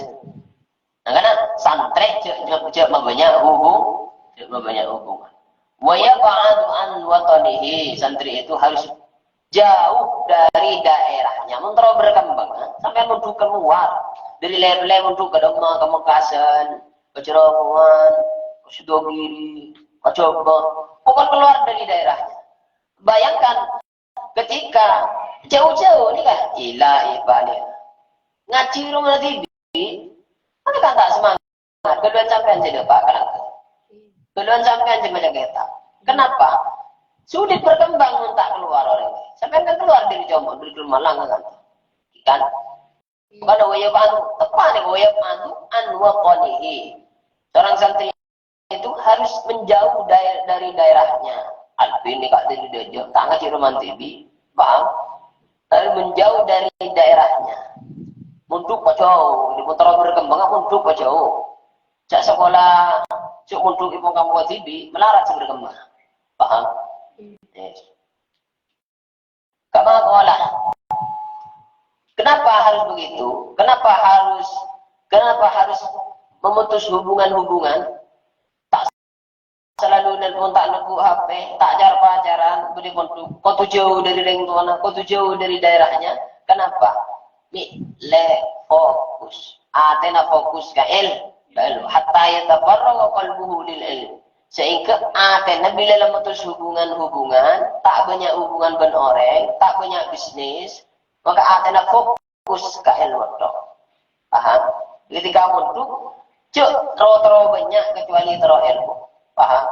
Nah, karena santrè jhâ', jhâ', jhâ' mabânnya' hubung-, jhâ' mabânnya' hubungan. Wa yab'adu 'an watanihi, santrè itu harus jauh dari daerahnya. Mon terro berkembang, ha? Sampèyan mondhuk keluar. Dâri Lèpèlè mondhuk ka Dâmma, ka Mekasan, ka Cerongoan, ka Sidogiri, Coba, pokoknya keluar dari daerahnya. Bayangkan, ketika jauh-jauh nih kan, ila ibalik. Ngaji rumah T V, mana kan tak semangat. Kedua sampean jadi apa kan? Kedua sampean jadi macam kita. Kenapa? Sulit berkembang mun ta' keluar orang. Sampean kan keluar dari jomblo, dari rumah lang kan? Kan? Bukan waya pantu, tepat nih waya pantu, an waqanihi. Seorang santri itu harus menjauh dari, dari daerahnya. Alvin ini kak tadi dia jauh, tangan si Roman T V, paham? Harus menjauh dari daerahnya. Munduk kok jauh, di motor berkembang munduk kok jauh. Cak sekolah, cuk munduk ibu kamu T V, melarat sih berkembang. Paham? Yes. Kama qala. Kenapa harus begitu? Kenapa harus, kenapa harus memutus hubungan-hubungan? Tak selalu nelpon, tak nebbhu H P, tak car-pacaran, budi pondhuk, kodhu jauh dari orang tuanya, kodhu jauh dari daerahnya. Kenapa? Mi le fokus. Atena fokus ka il-, ka ilmu. Hatta yatafarraga qalbuhu lil ilm. Sehingga atena bila la mutus hubungan-hubungan, tak banyak hubungan ban orang, tak banyak bisnis, maka atena fokus ka ilmu tok. Paham? Ketika munduk, cek terro-terro banyak kecuali terro ilmu. Paham?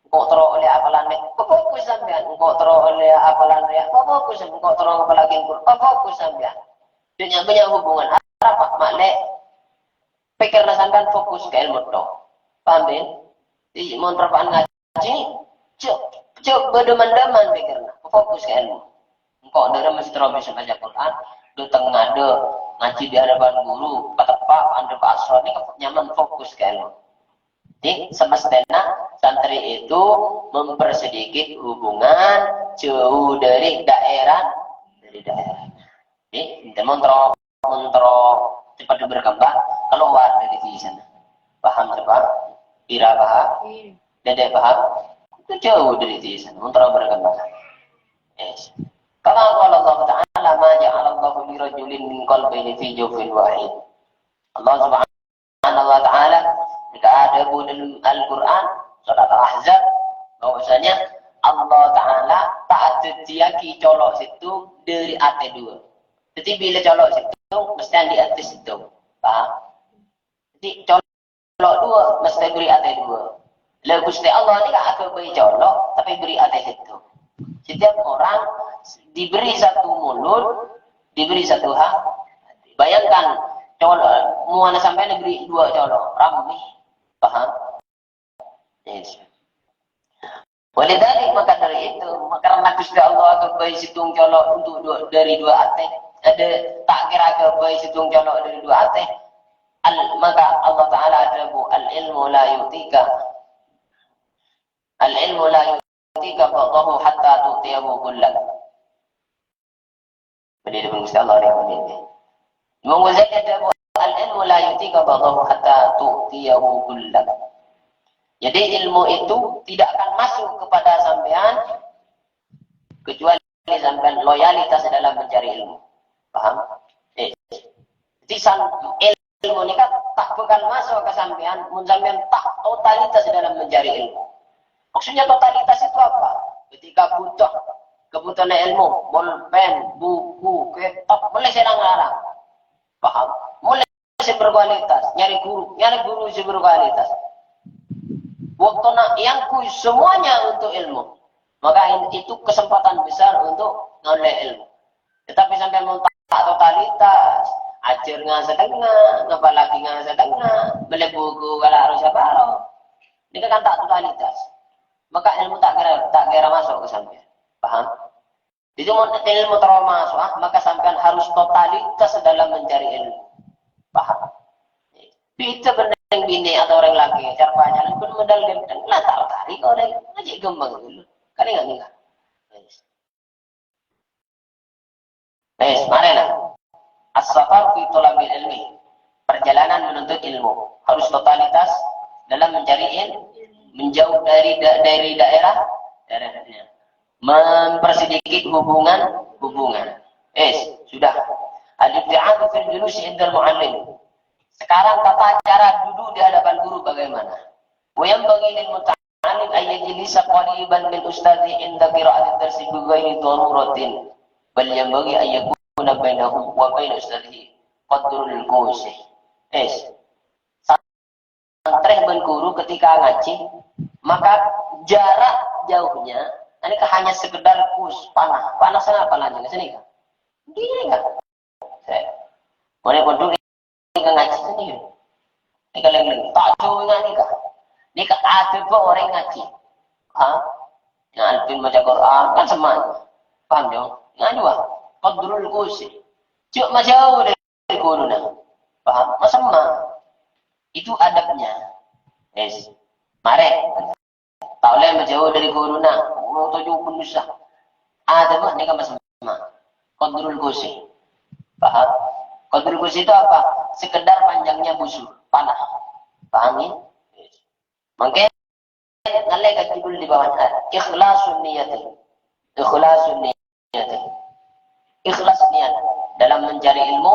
Engko' terro oleh apalan mek, fokus sampean. Engko' terro oleh apalan rèya, fokus. Engko' terro ngapalaghi Qur'an, fokus sampean. Banyak-banyak hubungan apa, Mak Lek? Pikirna sampean fokus ka ilmu tok. Paham, Ben? Di mon perpaan ngaji, cek, cek berdeman-deman pikirna. Fokus ka ilmu. Engko' dara mesti terro bisa baca Quran, do tengah do ngaji di hadapan guru, pateppa' andep asor ini nyaman fokus ka ilmu. Jadi, semestana santri itu mempersedikit hubungan jauh dari daerah, dari daerah. Jadi, ente mon terro, mon terro cepat berkembang, keluar dari di sana. Paham, coba? Ira paham? Dede paham? Itu jauh dari di sana, mon terro berkembang. Yes. Kama qala Allah Ta'ala, "Ma ja'alallahu li rajulin min qalbayni fi jawfin wahid." Allah Subhanahu wa Ta'ala, ketika ada dalam Al-Quran, surat Al-Ahzab, bahwasanya Allah Ta'ala ta' adhâddhiyâghi colo' sèttong dâri atè dua. Jadi, bila colo' sèttong, mesti di atè sèttong. Paham? Jadi, colo' dua, mesti beri atè dua. Lah, Gusti Allah ini kan aghâbây colo', tapi beri atè sèttong. Setiap orang diberi satu mulut, diberi satu hati. Bayangkan, colo', muana sampeyan diberi dua colo', ramè. Paham? Yes. Walidzalik, maka dari itu, karena Gusti Allah aghâbây sèttong colo' untuk dua, dari dua atè. Ada tak kira aghâbây sèttong colo' dari dua atè. Al-, maka Allah Ta'ala adhâbu, "Al-ilmu la yu'tika. Al-ilmu la yu'tika ba'dahu hatta tu'tiyahu kullak." Jadi, Imam Ghazali adhâbu, "Al-ilmu la yu'tika ba'dahu hatta tu'tiyahu kullak." Jadi, ilmu itu tidak akan masuk kepada sampean kecuali sampean loyalitas dalam mencari ilmu. Paham? Eh. Jadi, sam-, ilmu ini kan tak bakal masuk ke sampean, mun sampean tak totalitas dalam mencari ilmu. Maksudnya totalitas itu apa? Ketika butuh, kebutuhan ilmu, bolpen, buku, kitab, mulai sè larang. Paham? Mulai sè berkualitas, nyari guru, nyari guru sè berkualitas. Waktu nak yang ku semuanya untuk ilmu. Maka in-, itu kesempatan besar untuk nolè ilmu. Tetapi sampai mau tak totalitas, ajar nga setengah, ngapalaghi nga setengah, beli buku kalau harus apa. Ini kan tak totalitas. Maka ilmu tak kira, tak kira masuk ke sampean. Paham? Jadi, mau ilmu terro masuk, ah, maka sampean harus totalitas dalam mencari ilmu. Paham? Bisa bener binè atau orang lagi, cara pacaran pun modal ganteng, lah tak tarik orang, ngaji gampang dulu. Kan enggak, enggak. Yes, mari lah. As-safar fi thalabil ilmi. Perjalanan menuntut ilmu. Harus totalitas dalam mencari ilmu. Menjauh dari da-, dari daerah, daerahnya. Mempersedikit hubungan, hubungan. Eh, sudah. Al-ibti'adu fil julusi indal mu'allim. Sekarang tata cara duduk di hadapan guru bagaimana? Wa yanbaghi lil muta'allim أن يجلس قريبا من أستاذه عند قراءة الدرس بغير ضرورة، بل ينبغي أن يكون بينه وبين أستاذه قدر القوس. Yes. Santrè bân ghuru ketika ngajhi, maka jarak jauhnya, ini hanya sekedar kus, panah. Panah sanapa lanjhângnga sanèka? Nèka. Sè. Oleh pondhuk nèka ngajhi sanèka. Nèka lèng-lèng. Ta' jhâu nèka. Nèka adâbbhâ orèng ngajhi. Ha? Yang alpin maca Quran, kan semma'. Paham, Jong? Yang dua, qadrul qusi. Jhâ' majhâu dâri ghuruna. Paham? Masemma'. Itu adabnya. Yes. Marè. Ta' ollè majhâu dâri ghuruna. Oh, toju' manusa. Adabnya nèka masemma'. Qadrul qusi. Paham? Qadrul qusi itu apa? Sekedar panjangnya busur, panah. Paham, ya? Yes. Mangkèn ngallè ka judul di bawah, ikhlasun niyati. Ikhlasun niyati. Ikhlas niat dalam mencari ilmu,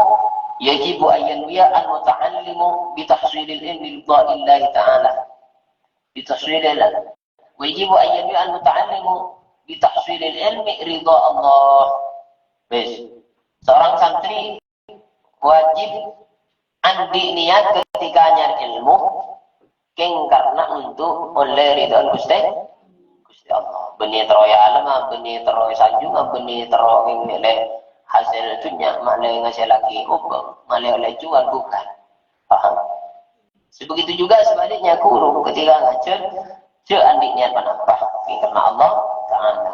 yajibu an yanwiya al muta'allimu bi tahsilil ilmi ridha illahi ta'ala. Bi tahsilil, wajibu an yanwiya al muta'allimu bi tahsilil ilmi ridha Allah. Wis. Seorang santri wajib andi' niat ketika nyarè ilmu, kèng karna untuk ollè ridhoan Ghustè, Ghustè Allah. Bânnè terro èalem, bânnè terro èsanjung, bânnè terro èngèlè hasil dunnya, malè ngasèllaghi obâng, malè ollè juwâl, bukan. Paham? Sebegitu juga sebaliknya, guru ketika ngajhâr, jhâ' andi' niat ponapa, kèng karna Allah Ta'ala.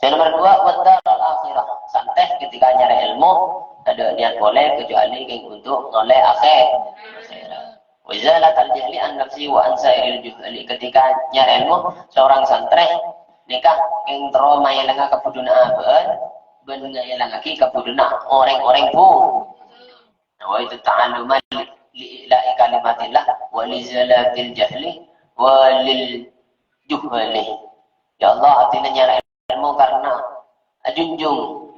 Sè nomer dua, wad daral akhirah. Santrè ketika nyarè ilmu, tadâ' niat polè kecuali kèng untuk ngolè akhè-, akhèrat. Wa izalatal jahli an nafsi wa an sairil juhali. Ketika nyarè ilmu, seorang santrè nèka kèng terro maèlanga kabhudhuna abâ'na, bân ngaèlangaghi kabhudhuna orèng-orèng bu-, Nawaitu ta'alluma li, li ila'i kalimatillah wa li zalatil jahli wa lil juhali. Ya Allah, atèna nyarè ilmu karna ajunjung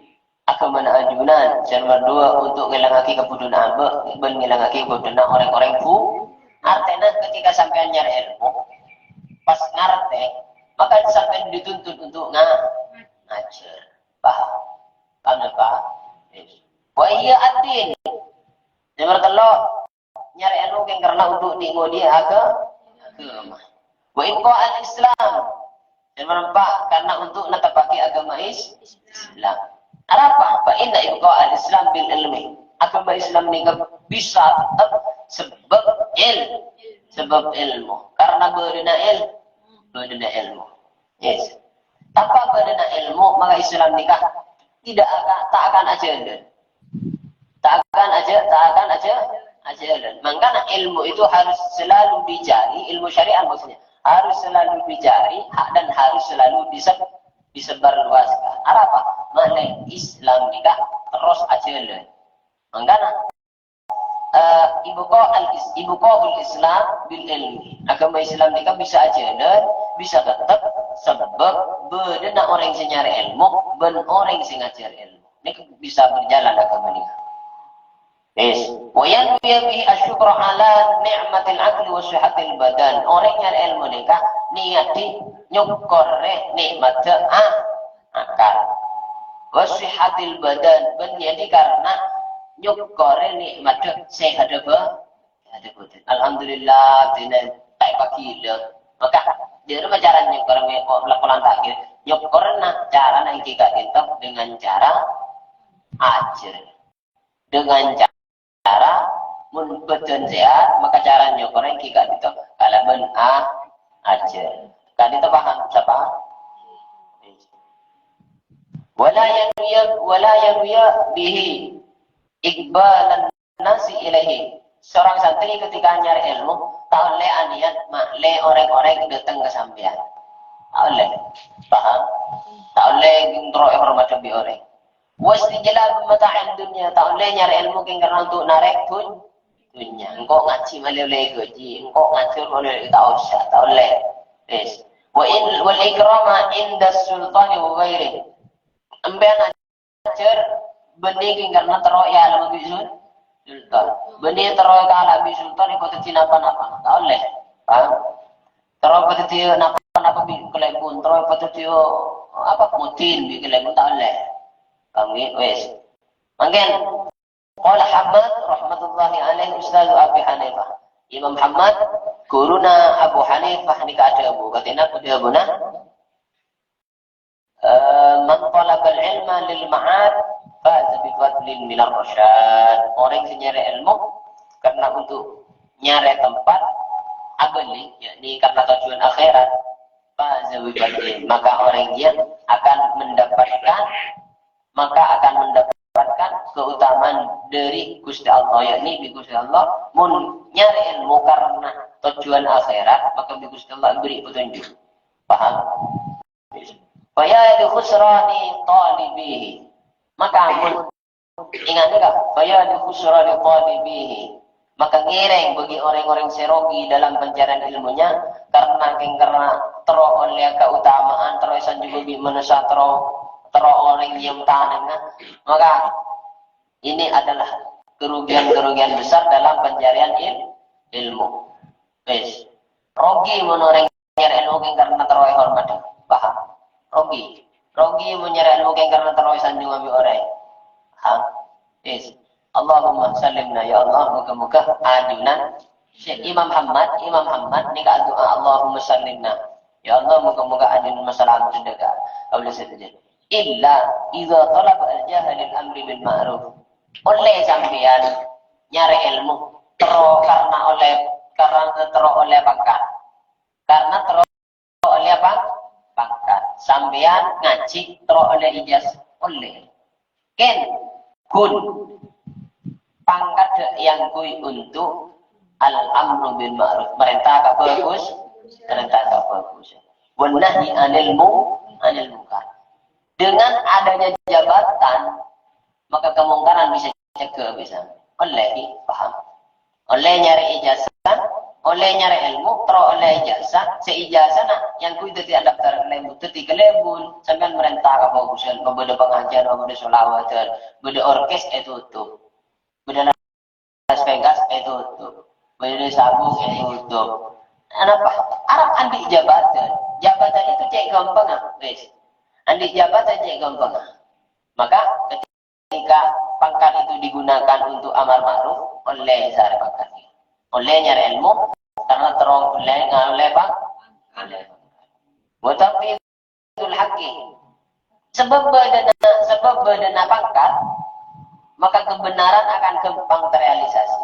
aghâmana ajunan. Sè nomer dua, untuk ngèlangaghi kabhudhuna abâ', bân ngèlangaghi kabhudhuna orèng-orèng bu-, artèna ketika sampèyan nyarè ilmu, pas ngartè, maka sampèyan dituntut untuk nga-, ngajhâr. Paham? Paham, ya, Pak? Yes. Wa hiya ad-din. Nomer tello', nyarè ilmu kèng karna untuk di-, ngodi'è aga-, aghâma. Wa ibqa al-Islam. Nomer empa', karna untuk neteppaghi aghâma Is-, Islam. Arapa? Fa inna ibqa al-Islam bil ilmi. Aghâma Islam nèka bisa tettep sabâb il-, sabâb ilmu. Karna bâdâna il-, bâdâna ilmu. Yes. Tanpa bâdâna ilmu, maka Islam nèka tidak akan, tak akan ajhâlân. Tak akan aja, tak akan aja, ajhâlân. Mangkana ilmu itu harus selalu dicari, ilmu syariat maksudnya, harus selalu dicari, ha-, dan harus selalu dise-, disebarluaskan. Arapa? Malè Islam nèka terros ajhâlân. Mangkana eh, ibqa al-is-, ibqaul Islam bil ilmi. Aghâma Islam nèka bisa ajhâlân, bisa tettep, sabâb bâdâna orèng sè nyarè ilmu, bân orèng sè ngajhâr ilmu. Nèka bisa berjalan aghâma nèka. Yes. Wa yanwiya bihi asyukra ala ni'matil aqli wa sihhatil badan. Orèng nyarè ilmu nèka niyadi nyokkorè nè'matta a-, akal. Wa sihhatil badan, bân niyadi karna nyokkorè nè'matta sèhadhâ bâ-, sèhadhâ bhâdhân. Alhamdulillah, dina ta' èpagila. Maka, dâ' remma cara nyokkorè me-, o-, lakonan takdir. Nyokkorna carana èngghi ka'dinto dengan cara ajhâr. Dengan ca-, cara, mon bhâdhân sehat, maka cara nyokkorè èngghi ka'dinto kalabân a-, ajhâr. Ka'dinto paham, sapa? Wala yanwiya, wala yanwiya bihi iqbalan nasi ilaihi. Seorang santri ketika nyarè ilmu, ta' ollè aniyat ma'lè orèng-orèng dâteng ka sampèyan. Ta' ollè. Paham? Ta' ollè terro èhormat bi' orèng. Wastijlab mata'id dunya, ta' ollè nyarè ilmu kèng karna untuk narè' dun-, dunnya. Engko' ngajhi malè ollè ghâji, engko' ngajhâr ollè, ta' osa, ta' ollè. Yes. Wa in, wal ikrama inda sultani wa ghairi. Empèyan ajhâr Bânnè kèng karna terro èalem bi' sul-, sultan. Bânnè terro èalem bi' sultan, èpadhâddhi napa-napa. Ta' ollè. Paham? Terro èpadhâddhi napa-napa bi' kalèbun. Terro èpadhâddhi, apa, mudin bi' kalèbun, ta' ollè. Paham, ghi? Wis. Mangkèn, qala Hammad rahmatullahi alaihi ustadz Abi Hanifah. Imam Hammad, ghuruna Abu Hanifah nèka adhâbu. Katèna adhâbuna, eh, "Man talabal ilma lil ma'ad faza bi fadlin minar rasyad." Orèng sè nyarè èlmo karna untuk nyarè tempat abâli, yakni karna tojjhuwân akhèrat, faza bi fadlin, maka orèng jiyâ akan mendapatkan, maka akan mendapatkan keutamaan dâri Ghustè Allah, yakni bi' Ghustè Allah, mon nyarè èlmo karna tojjhuwân akhèrat, maka bi' Ghustè Allah èbherri' petunjuk. Paham? Fa ya li khusrani talibihi. Maka mon, ingat nèka, fa ya li khusrani talibihi. Maka ngèrèng bagi orang-orang sè rogi dalam pencarian ilmunya, karena kèng karena terro ollè keutamaan, terro èsanjhung bi' manossa, terro, terro orèng nyèyom tanangnga. Maka ini adalah kerugian-kerugian besar dalam pencarian il-, ilmu. Wis. Rogi mon orèng nyarè èlmo kèng karna terro èhormadhi. Paham? Rogi. Rogi mon nyarè èlmo kèng karna terro èsanjhung bi' orèng. Paham? Wis. Allahumma sallimna, ya Allah, moga-moga ajunan. Syekh Imam Hammad, Imam Hammad nèka adu'a, "Allahumma sallimna." Ya Allah, moga-moga ajunan masalah ampun dâ' ka kaulâ sadhâjâ. Illa idza talaba al-jaha lil amri bil ma'ruf. Ollè sampèyan nyarè èlmo terro karna ollè, karna terro ollè pangkat. Karna terro ollè apa? Pangkat. Sampèyan ngajhi terro ollè ijazah, ollè. Kèng, ghun. Pangkat dâ' èangghuy untuk al-amru bil ma'ruf, marènta ka bhâghus, marènta ka bhâghus. Wan nahyi anil mu-, anil munkar. Dengan adanya jabatan, maka kemungkaran bisa cegah, bisa. Ollè, paham? Ollè nyarè ijazah, ollè nyarè èlmo, terro ollè ijazah, sè ijazah na, èangghuy dâddhi adaptar kalèbun, dâddhi kalèbun, sampèyan marènta ka bhâghusan, mabâdâ pangajiân, mabâdâ sholawatan, bâdâ orkes ètotop, bâdâ Las Vegas ètotop, bâdâ sabung ètotop. Anapa? Arapa andi' jabatan. Jabatan itu cè' ghâmpangnga, wis. Andi' jabatan cè' ghâmpangnga. Maka, ketika pangkat itu digunakan untuk amar ma'ruf, ollè nyarè pangkat. Ollè nyarè èlmo, karna terro ollè, ollè pang-, ollè pangkat. Wa taqlidul haqqi. Sabâb bâdâna, sabâb bâdâna pangkat, maka kebenaran akan ghâmpang terrealisasi.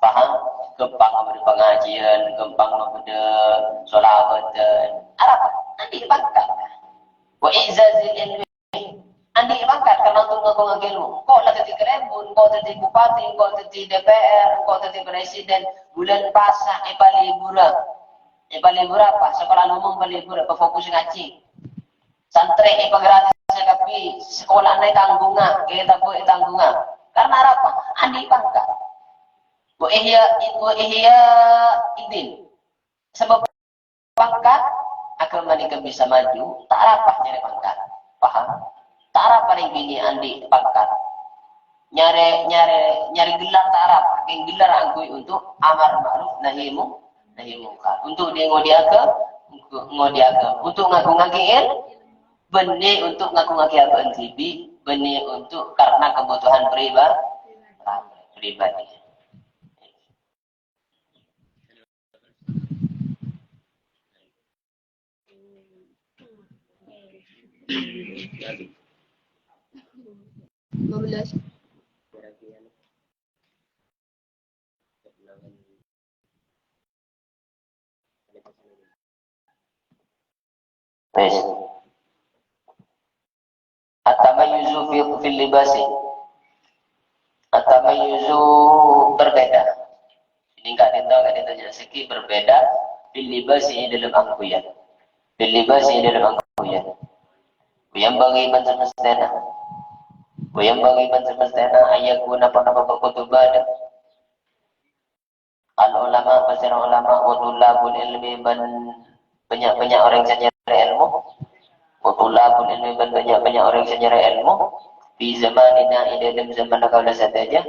Paham? Ghâmpang mabâdâ pangajiân, ghâmpang mabâdâ sholawatan. Arapa? Andi' pangkat. Wa izzazil ilmi. Andi' pangkat karna untuk ngaghungaghi èlmo. Engko' la dâddhi kalèbun, engko' dâddhi bupati, engko' dâddhi D P R, engko' dâddhi presiden, bulân pasa èpalibura. Èpalibura apa? Sakola umum palibur, apa fokus ngajhi? Santrè èpagratis kabbhi, sakolana ètangghungnga, kètabbhâ ètangghungnga. Karna arapa? Andi' pangkat. Wa ihya, wa ihya iddin. Sabâb pangkat, aghâma nèka bisa maju, ta' arapa nyarè pangkat. Paham? Ta' arapa rèng binè' andi' pangkat. Nyarè, nyarè, nyarè gelar ta' arapa, kèng gelar angghuy untuk amar ma'ruf nahi mu-, nahi mungkar. Untuk di-, ngodiyâgâ, ngodiyâgâ. Untuk ngaghungaghi èl-, bânnè untuk ngaghungaghi abâ'na dhibi', bânnè untuk karna kebutuhan priba-, pribadi. Lima belas. Wis. At-tamayyuzu fi, fil libasi. At-tamayyuzu, berbeda. Ini ka'dinto, ka'dinto jelas segi berbeda. Fil libasi, dalam angguyan. Fil libasi, dalam angguyan. Wa yanbaghi, bân semestèna. Wa yanbaghi, bân semestèna, an yakuna, ponapa bhâdhân. Al ulama, pasèra ulama, wa thullabul ilmi, bân bânnya'-bânnya' orèng sè nyarè èlmo. Wa thullabul ilmi, bân bânnya'-bânnya' orèng sè nyarè èlmo. Fi zamanina, è dâlem zamanna kaulâ sadhâjâ,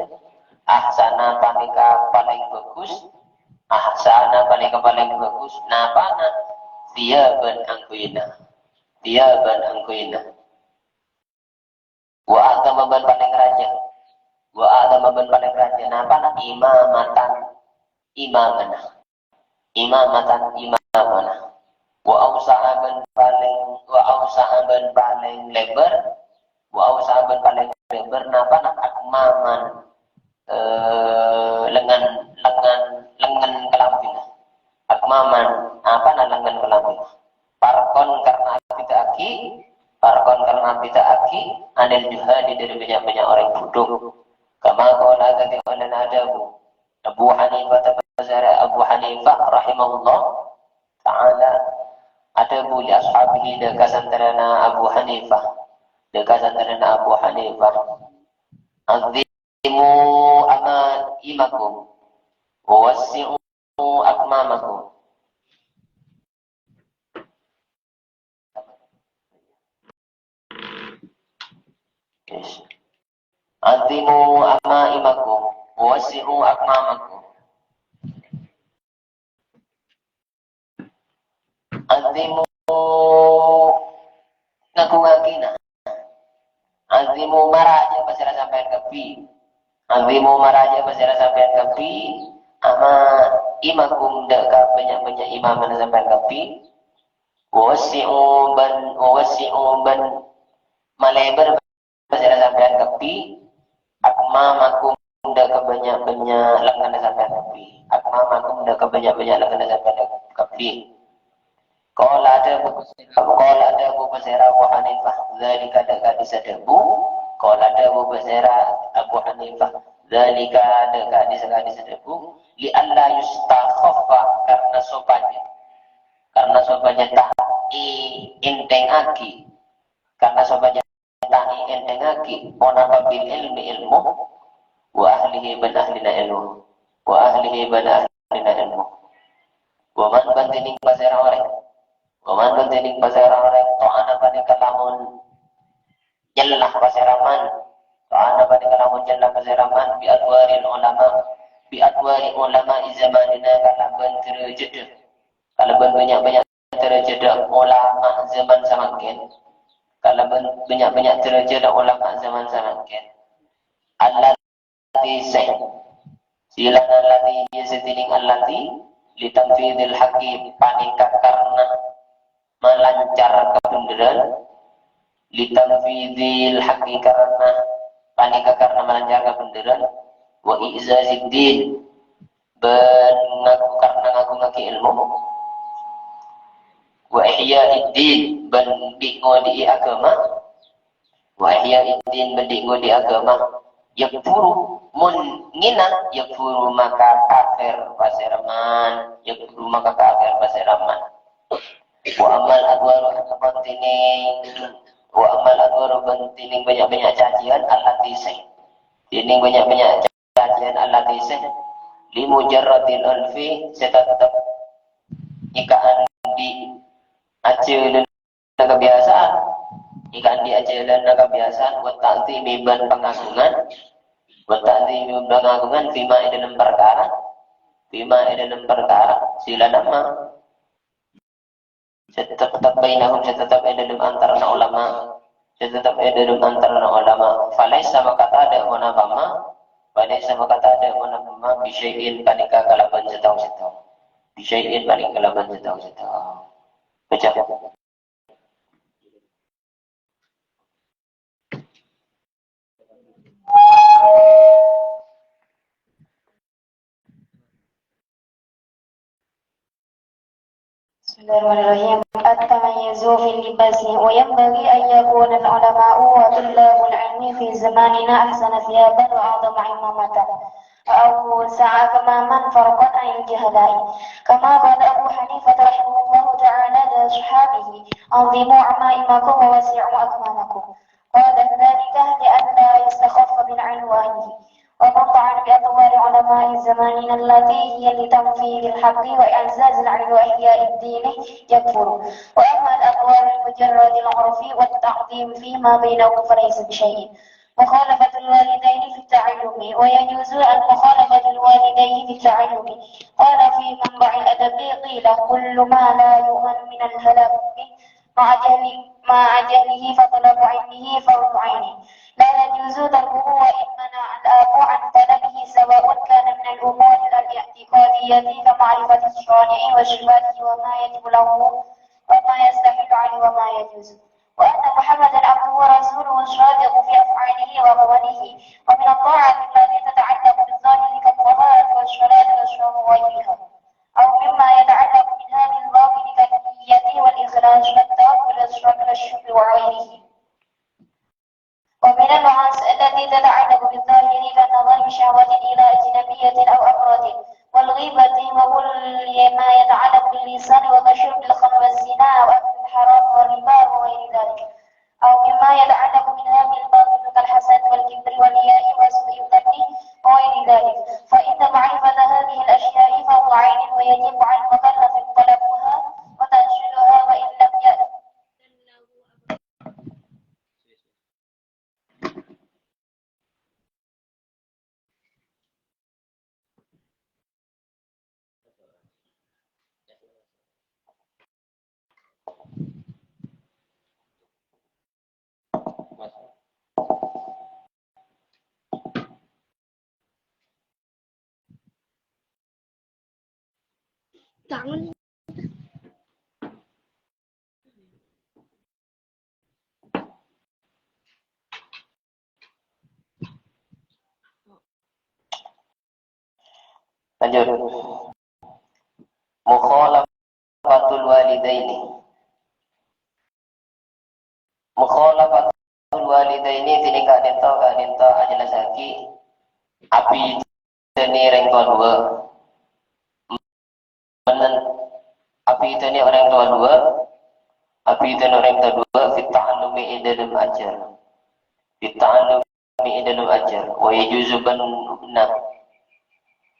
ahsana, panèka palèng bhâghus, ahsana, panèka palèng bhâghus, napana? Thiyaban, angghuyna. Thiyaban, angghuyna. Wa a'zama, bân palèng rajâ. Wa a'zama, bân palèng rajâ. Napana? Imamatan, imamana. Imamatan, imamana. Wa awsa'a, bân palèng, wa awsa'a, bân palèng lèbâr. Wa awsa'a, bân palèng lèbâr. Napana? Akmaman. Eh, lengngan, lengngan, lengngan kalambhina. Akmaman, napana lengngan kalambhina? Farqan, karna abhidhâ'aghi, farqan, karna abhidhâ'aghi, anil juhali, dâri bânnya'-bânnya' orèng budhuk. Kama qala, dhâddhi olèna adhâbu Abu Hanifah, tepasara Abu Hanifah rahimahullah ta'ala, adhâbu li ashabihi, dâ' ka santrèna Abu Hanifah, dâ' ka santrèna Abu Hanifah, "Azzimu amaimakum, wa wassi'u akmamakum." Yes. "Azimu amaimakum, wasi'u akmamakum." Azimu, ngagungaghina. Azimu, marajâ pasèra sampèyan kabbhi. Azimu, marajâ pasèra sampèyan kabbhi. Amaimakum, dâ' ka bânnya'-bânnya' imamanna sampèyan kabbhi. Wasi'u bân, wasi'u bân malèbâr pasèra sampèyan kabbhi. Akmamakum, dâ' ka bânnya'-bânnya' lengnganna sampèyan kabbhi. Akmamakum, dâ' ka bânnya'-bânnya' lengnganna sampèyan kabbhi. Qala, adhâbu, qala, adhâbu pasèra Abu Hanifah, dzalika, dâ' ka'dissa dhâbu. Qala, adhâbu pasèra Abu Hanifah, dzalika, dâ' ka'dissa, ka'dissa dhâbu. Li alla yustakhaffa, karna sopajâ, karna sopajâ ta' èenthèngngaghi, karna sopajâ ta' èenthèngngaghi, ponapa bil ilmi, ilmu, wa ahlihi, bân ahlina ilmu, wa ahlihi, bân ahlina ilmu. Wa man, bân dhinèng pasèra orèng, wa man, bân dhinèng pasèra orèng, ta'ana, panèka lamon nyella pasèra man, ta'ana, panèka lamon nyella pasèra man, bi adwaril ulama, bi adwari ulama'i zamanina, kalabân dârâjâddhâ, kalabân bânnya'-bânnya' dârâjâddhâ ulama zaman samangkèn, kalabân bânnya'-bânnya' dârâjâddhâ ulama zaman samangkèn. Allati, sè, silana allati, iyâ sè dhinèng allati, li tanfidzil haqqi, panèka karna malancar kabhendherrân, li tanfidzil haqqi, karna, panèka karna malancar kabhendherrân, wa i'zazid din, bân ngaku-, karna ngagungaghâ èlmo, wa ihya'id din, bân dhi-, ngodhi'i aghâma, wa ihya'id din, bân dhi-, ngodhi'i aghâma, yakfuru, mon ngèna, yakfuru, maka kafir pasèra man, yakfuru, maka kafir pasèra man. Wa ammal adwaru, adapun dhinèng, wa ammal adwaru, bân dhinèng bânnya'-bânnya' caciyân, allati, sè, dhinèng bânnya'-bânnya' caciyân, allati, sè, li mujarradil urfi, sè tettep èkaandi' ajhâlânna kabiyasaan, èkaandi' ajhâlânna kabiyasaan, wa ta'dzimi, bân pangagungan, wa ta'dzimi, bân pangagungan, fima, è dâlem parkara, fima, è dâlem parkara, silana ma, sè tettep bainahum, sè tettep è dâlem antarana ulama, sè tettep è dâlem antarana ulama. Falaisa, maka tadâ' ponapa ma, falaisa, maka tadâ' ponapa ma, bisyai'in, panèka kalabân sèttong-sèttong. Bisyai'in, panèka kalabân sèttong-sèttong. Baca. بسم الله الرحمن الرحيم. التمييز في اللباس. وينبغي أن يكون العلماء وطلاب العلم في زماننا أحسن ثيابا وأعظم عمامة وأوسع أكماما فرقا عن الجهلاء. كما قال أبو حنيفة رحمه الله تعالى لأصحابه: "عظموا عمائمكم ووسعوا أكمامكم." قال ذلك لئلا يستخف من عنوانه. ومن طعن بأقوال علماء زماننا التي هي لتنفيذ الحق وإعزاز العلم وإحياء الدين يكفر. وأما الأقوال المجرد العرف والتعظيم فيما بينهم فليس بشيء. مخالفة الوالدين في التعلم، ويجوز المخالفة الوالدين في التعلم. قال في منبع الأدب: قيل: كل ما لا يؤمن من الهلاك مع جهل، مع جهله فطلب علمه فرض عين، لا يجوز تركه، وإن منع الآب عن طلبه، سواء كان من الأمور الاعتقادية كمعرفة الصانع وصفاته وما يجب له وما يستحيل عليه وما يجوز. وأن محمدا عبده ورسوله الصادق في أفعاله وأقواله، ومن الطاعة التي تتعلق بالظاهر كالطهارة والصلاة والصوم وغيرها، أو مما يتعلق منها بالباطن كالنية والإخلاص والتوكل والصبر والشكر وغيره. ومن المعاصي التي تتعلق بالظاهر كالنظر بشهوة إلى أجنبية أو أمراض، والغيبة، وكل ما يتعلق باللسان، وكشرب الخمر والزنا وأكل الحرام والربا وغير ذلك، أو مما يتعلق منها بالباطن كالحسد والكبر والرياء وسوء الظن وغير ذلك، فإن معرفة هذه الأشياء فرض عين، ويجب على المكلف طلبها وتحصيلها، وإن لم يأذن له أبدا. Lanjut. Mukhalafatul walidaini. Mukhalafatul walidaini, dini ka'dinto, ka'dinto ajelasaghi abidhâni rèng towa duwâ'. Menen abidhâni orèng towa duwâ', abidhâni orèng towa duwâ', fit ta'allumi, è dhâlem ajhâr. Fit ta'allumi, è dhâlem ajhâr. Wa yajuzu bân, nah.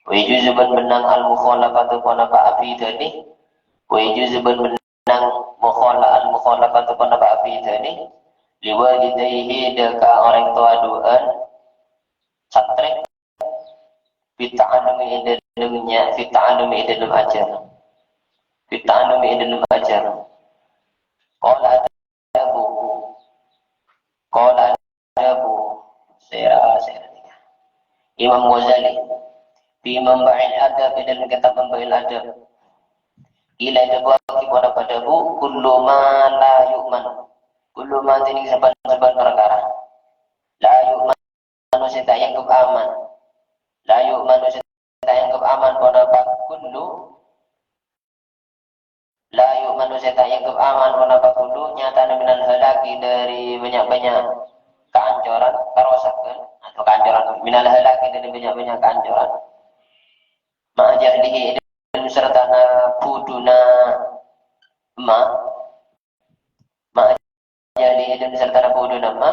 Wa yajuzu bân mennang al-mukhalafatu, ponapa abidhâni. Wa yajuzu bân mennang mukhala-, al-mukhalafatu, ponapa abidhâni. Liwalidaihi, dhâ' ka orèng towa duwâ'ân. Satrè. Fit ta'allumi, è dhâlem nya-, fit ta'allumi, è dhâlem ajhâr. Fit ta'allumi, è dhâlem ajhâr. Qala adhabu. Qala adhabu. Sèra, sèra. Imam Ghazali. Fi Manba'il Adab, è dhâlem kitab Manba'il Adab. Qila, dhâbuwaghi, ponapa dhâbu, kullu ma la yu'man. Kullu ma, dini sabbhân-sabbhân parkara. La yu'man, sè ta' èangghep aman. La yu'manu, sè ta' èangghep aman, ponapa kullu. La yu'manu, sè ta' èangghep aman, ponapa kullu, nyatana minal halaki, dâri bânnya'-bânnya' kaancoran, karosaghân, atau kaancoran, minal halaki, dâri bânnya'-bânnya' kaancoran. Ma'a jahlihi, sartana buduna ma. Ma'a jahlihi, sartana buduna ma.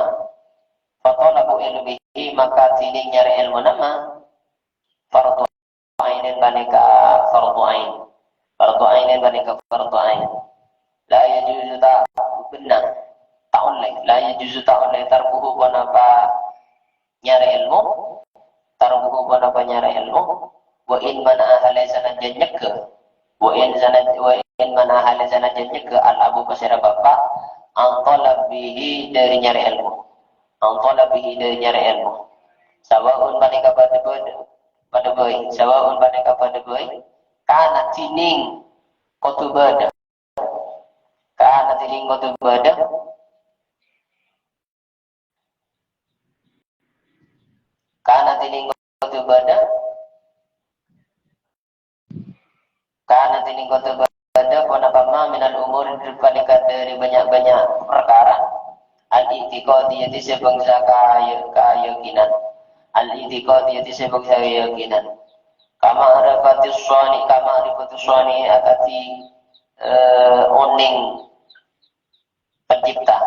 Fa talabu ilmihi, maka dini nyarè èlmona ma. Fardhu ainin, panèka fardhu ain. Fardhu ainin, panèka fardhu ain. La yajuzu, ta' bhender. Ta' ollè. La yajuzu, ta' ollè. Tarkuhu, ponapa nyarè èlmo, tarkuhu, ponapa nyarè èlmo, wa in mana'a, halè sanajjân nyegghâ, wa in sanaj-, wa in mana'a, halè sanajjân nyegghâ, al-abu, pasèra bapa', an talabihi, dâri nyarè èlmo, an talabihi, dâri nyarè èlmo. Sawa'un, panèka padâ bâdâ, padâ bhâi, sawa'un, panèka padâ bhâi, kana, dhinèng kodhu bâdâ, kana, dhinèng kodhu bâdâ, Kana dhinèng kodhu bâdâ, kana dhinèng kodhu bâdâ ponapa ma minal umur, panèka dâri bânnya'-bânnya' parkara. Al-i'tiqadiyati, sè bângsa kaya-, kayakinan. Al-i'tiqadiyati, sè bângsa kayakinan. Ka ma'rifatis shani', ka ma'rifatis shani', akadhi, eh, onèng pencipta.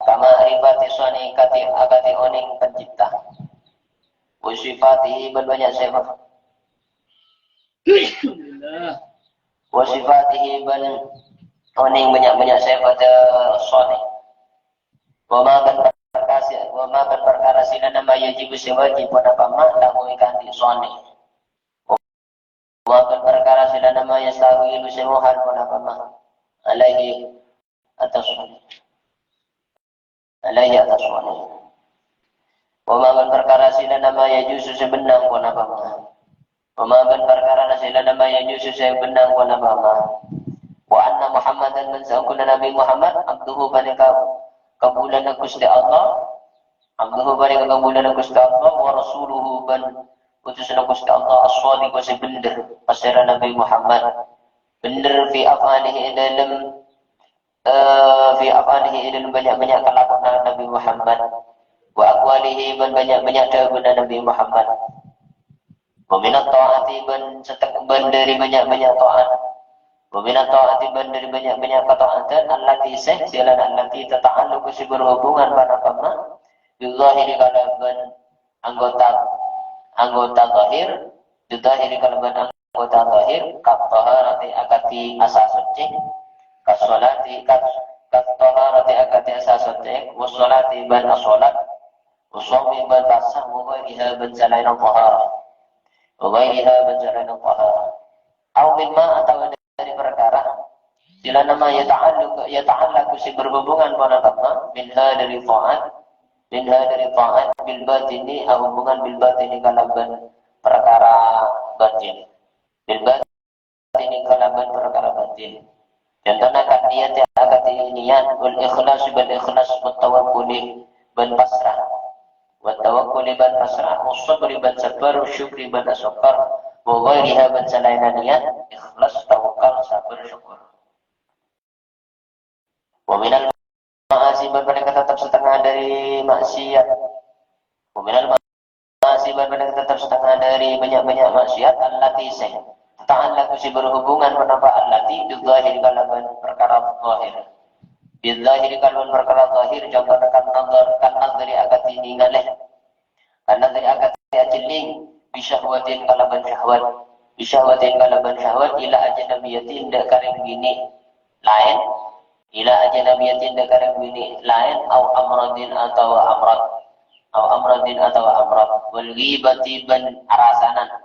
Ka ma'rifati shani', akadhi, akadhi onèng pencipta. Wa sifatihi, bân bânnya' sèfat. Alhamdulillah. Wa sifatihi, bân onèng bânnya'-bânnya' sèfat, eh, shani'. Wa ma, bân parkara sè, wa wa ma bân parkara sè la nama yajibu sè wajib ponapa ma lahu èkaangghuy soni. Wa ma bân parkara sè la nama yastahilu sè muhal ponapa ma alaihi atas soni. Alaihi atas soni. Wa ma bân parkara sè la nama yajuzu sè bennang ponapa ma. Wa ma bân parkara sè la nama yajuzu sè bennang ponapa ma. Wa anna Muhammadan bân saongghuna Nabi Muhammad abduhu panèka kabulâna Ghustè Allah. Abduhu panèka kabulâna Ghustè Allah, wa rasuluhu bân utusanna Ghustè Allah, as-shadiqu sè bhendher, pasèra Nabi Muhammad. Bhendher fi af'alihi è dâlem, eh, fi af'alihi è dâlem bânnya'-bânnya' kalakowanna Nabi Muhammad. Wa aqwalihi bân bânnya'-bânnya' dhâbuna Nabi Muhammad. Wa minat ta'ati bân setek-, bân dâri bânnya'-bânnya' ta'at. Wa minat ta'ati bân dâri bânnya'-bânnya' kataatan allati sè, sè la allati tata'allaqu sè berhubungan ponapa ma bidzahiri kalabân anggota, anggota zahir, bidzahiri kalabân anggota zahir, kat taharati akadhi asa soccè, kas sholati, kat, kat taharati akadhi asa soccè, was sholati bân as-sholat, was shaumi bân pasa, wa ghairiha bân salaènna taharah. Wa ghairiha bân salaènna taharah. Au mimma atawa dâri parkara. Sè la nama yata'allaqu, yata'allaqu sè berhubungan ponapa ma, minha dâri ta'at, minha dâri ta'at, bil batini, ahubungan bil batini kalabân parkara batin. Bil batini kalabân parkara batin. Contona kan niyat akadhi niyat, wal ikhlas bân ikhlas, wat tawakkuli bân pasrah. Wat tawakkuli bân pasrah, was sabri bân sabbhâr, was syukri bân asokkor, wa ghairiha bân salaènna niyat, ikhlas, tawakkal, sabbhâr, sokkor. Wa minal ma'asi bân panèka teptep satengnga dâri maksiat. Wa minal ma'asi bân panèka teptep satengnga dâri bânnya'-bânnya' maksiat allati sè tata'allaqu sè berhubungan ponapa allati bidzahiri kalabân parkara zahir. Bidzahiri kalabân parkara zahir, contona kan nazar, kan nazari akadhi nèngalè. Kan nazari akadhi ajhelling, bisyahwatin kalabân syahwat. Bisyahwatin kalabân syahwat, ila ajnabiyatin dâ' ka rèng binè' laèn. Ila ajnabiyatin dâ' ka rèng binè' laèn, au amradin atawa amrad. Au amradin atawa amrad. Wal ghibati bân arasanan.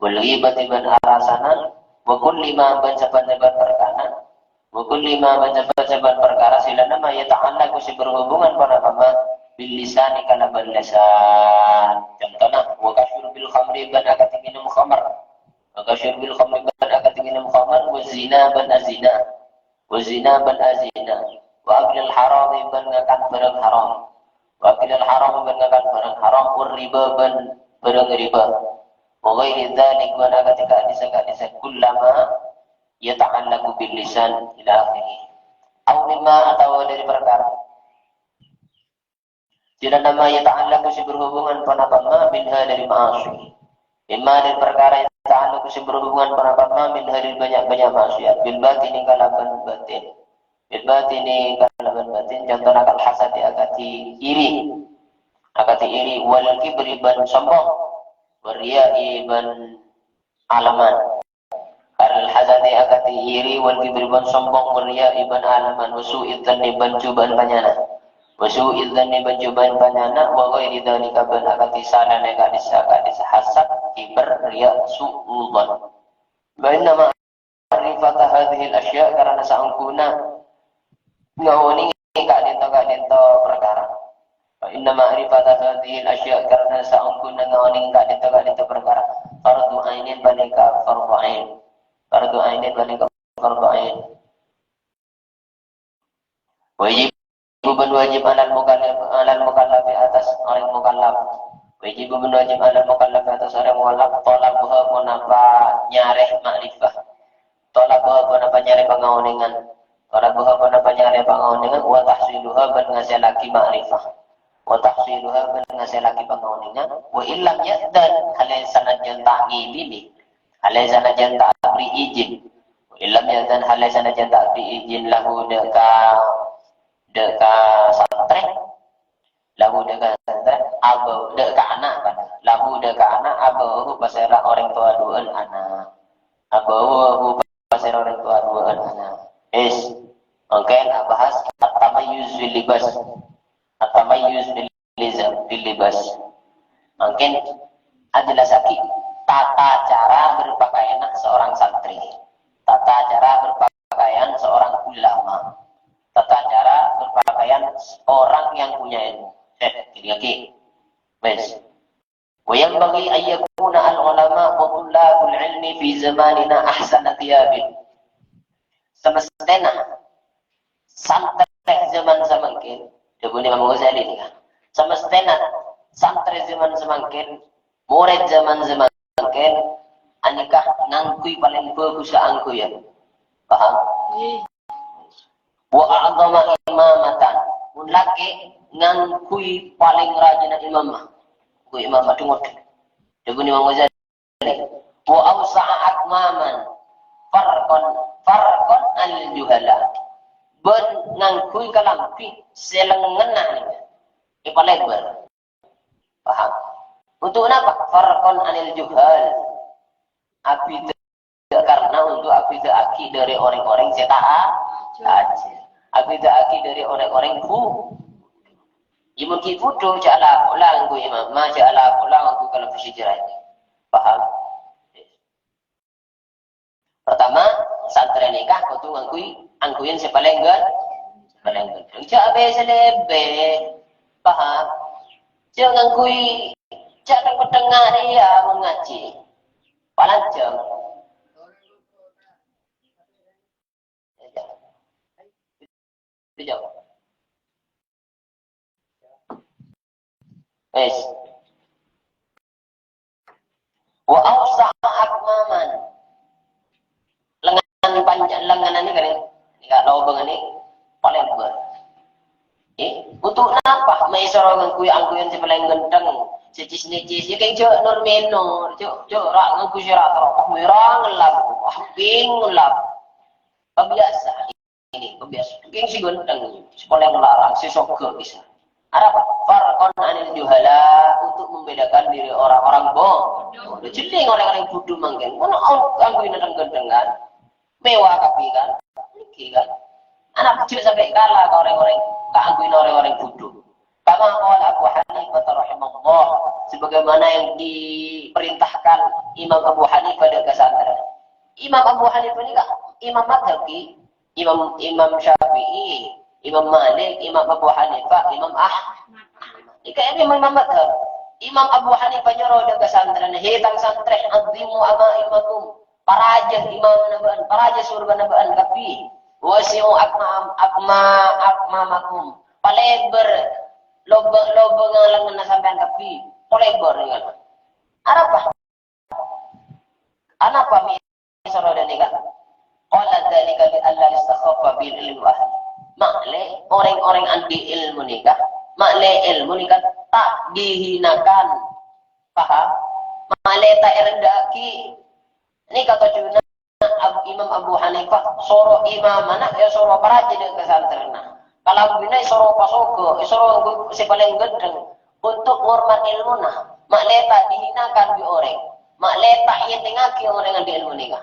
Wal ghibati bân arasanan. Wa kulli ma bân sabbhân-sabbhân parkara. Wa kulli ma bân sabbhân-sabbhân parkara sè la nama yata'allaqu sè berhubungan ponapa ma bil lisani kalabân lisan. Contona, wa kasyurbil khamri bân akadhi ngènom khamar. Wa kasyurbil khamri bân akadhi ngènom khamar, wa zina bân azina. Wa zina bân azina. Wa aklil harami bân ngakan bhârâng haram. Wa aklil harami bân ngakan bhârâng haram, wa riba bân bhârâng riba. Wa ghairi dzalik bân akadhi ka'dissa-ka'dissa kullama yata'allaqu bil lisan ila akhirih. Au mimma atawa dâri parkara. Sè la nama yata'allaqu sè berhubungan ponapa ma minha dâri ma'asi. Mimma dâri parkara yata'allaqu sè berhubungan ponapa ma minha dâri bânnya'-bânnya' maksiat. Bil batini kalabân batin. Bil batini kalabân batin. Contona kal hasadi akadhi iri. Akadhi iri wal kibri bân sombong. Wal riya'i bân aleman. Kal hasadi akadhi iri wal kibri bân sombong, wa riya'i bân aleman, wa su'idzanni bân jhubâ'ân panyana. Wa su'idzanni bân jhubâ'ân panyana, wa ghairi dzalika bân akadhi salèyanna ka'dissa-ka'dissa hasad, kibr, riya', su'udzon. Wa inna ma'rifata hadzihil asya', karana saongghuna ngaonèngè ka'dinto-ka'dinto parkara. Fa inna ma'rifata hadzihil asya', karana saongghuna ngaonèngè ka'dinto-ka'dinto parkara. Fardhu ainin panèka fardhu ain. Fardhu ainin panèka fardhu ain. Wajib bân wajib alal mukallaf, alal mukallafi atas orèng mukallaf. Wajib bân wajib alal mukallafi atas orèng mukallaf. Thalabuha ponapa nyarè ma'rifah. Thalabuha ponapa nyarè pangaonèngan. Thalabuha ponapa nyarè pangaonèngan. Wa tahsiluha bân ngasèllaghi ma'rifah. Wa tahsiluha bân ngasèllaghi pangaonèngan. Wa illam ya'dzan, halè sanajjân ta' ngidini. Halè sanajjân ta' aberri' ijin. Wa illam ya'dzan, halè sanajjân ta' aberri' ijin lahu dâ' ka, dâ' ka santrè. Lahu dâ' ka santrè, abâ-, dâ' ka ana', kan? Lahu dâ' ka ana', abâ'ahu pasèra orèng towa duwâ'ân ana'. Abâ'ahu pasèra orèng towa duwâ'ân ana'. Is, mangkèn abahas at-tamayyuz fil libas. At-tamayyuz fil Bos. Mangkèn ajelasaghi tata cara berpakaianna seorang santri. Tata cara berpakaian seorang ulama. Tata cara berpakaian orang yang punya ilmu. Eh, gini lagi. Wes. Wa yanbaghi an yakuna al-ulama wa thullabul ilmi fi zamanina ahsana thiyabin. Semestèna santrè zaman samangkèn, dhâbuna Imam Ghazali nèka. Semestèna santrè zaman samangkèn, morèd zaman samangkèn, anèka ngangghuy palèng bhâghus kaangghuyan. Paham? Wa a'dhama imamatan. Mon lakè ngangghuy palèng rajina imamah. Ngangghuy imamah dhungot. Dhâbuna Imam Ghazali. Wa awsa'a akmaman. Farqan, farqan anil juhala. Bân ngangghuy kalambhi sè lengngenna nèka. Èpalèbâr. Paham? Untuk napa? Farqan anil juhal. Abhidhâ karena untuk abhidhâ'aghi dâri orèng-orèng sè ta' ajhâr. Abhidhâ'aghi dâri orèng-orèng bu-, Yâ, mon ghi' budhu, jhâ' la-pola ngangghuy imamah, jhâ' la-pola ngangghuy kalambhi sè jârèya. Paham? Pertama, santrè nèka kodhu ngangghuy angghuyan sè palèng ghân-, sè palèng ghândhâng. Jhâ' bâi sè lebbi. Paham? Jhâ' ngangghuy, jhâ' teng-petteng arèya mon ngajhi. Palanjhâng. Wes. Wa awsa'a akmaman. Lengngan panjhâng, lengngan nèka, nèka lobâng nèka palèng lebbâr. Eh, untuk napa? Mè' èsoro ngangghuy angghuyan sè palèng ghândhâng, sè cis-nècis, yâ kèng jhâ' nor-mènor, jhâ', jhâ' ra ngangghuy sè ra terro, mèrang ngelap, wah, pink ngelap. Kebiasaan. Ini kebiasaan. Geng sè ghândhâng, sè palèng larang, sè sogâ bisa. Arapa? Farqan anil juhala, untuk membedakan diri orang-orang bo-, bodoh. Jhâ' orèng-orèng budhu mangkèn. Ngono, angghuy neng ghândhâng kan? Mewah kabbhi kan? Nèka kan? Ana' jhâ' sampè' kala ka orèng-orèng, ka angghuy orèng-orèng budhu. Kama qala Abu Hanifah rahimahullah, sebagaimana yang diperintahkan Imam Abu Hanifah dâ' ka santrè. Imam Abu Hanifah nèka imam madzhab, Ki. Imam, Imam Syafi'i, Imam Malik, Imam Abu Hanifah, Imam Ah-, nèka imam-imam madzhab. Imam Abu Hanifah nyoro dâ' ka santrèna, "He, tang santrè, azimu amaimakum." Parajâ imamma bâ'ân, parajâ sorbhâna bâ'ân kabbhi. "Wasi'u akma-, akma-, akmamakum." Palebbar lobâng-lobâng lengngenna sampèyan kabbhi. Palebbar, ya. Arapa? Anapa mè' èsoro dâ' nèka? Qala dzalika li alla yustakhaffa bil ilmi wa ahli. Ma'lè orèng-orèng andi' ilmu nèka, ma'lè ilmu nèka ta' dihinakan. Paham? Ma'lè ta' èrendhâ'aghi. Nèka tojjhuna Ab-, Imam Abu Hanifah, soro imamma, èsoro parajâ dâ' ka santrèna. Kalambhina èsoro pasogâ, èsoro sè palèng ghândhâng untuk ngormat ilmuna. Ma'lè ta' dihinakan bi' orèng. Ma'lè ta' èyèntèngngaghi orèng andi' ilmu nèka.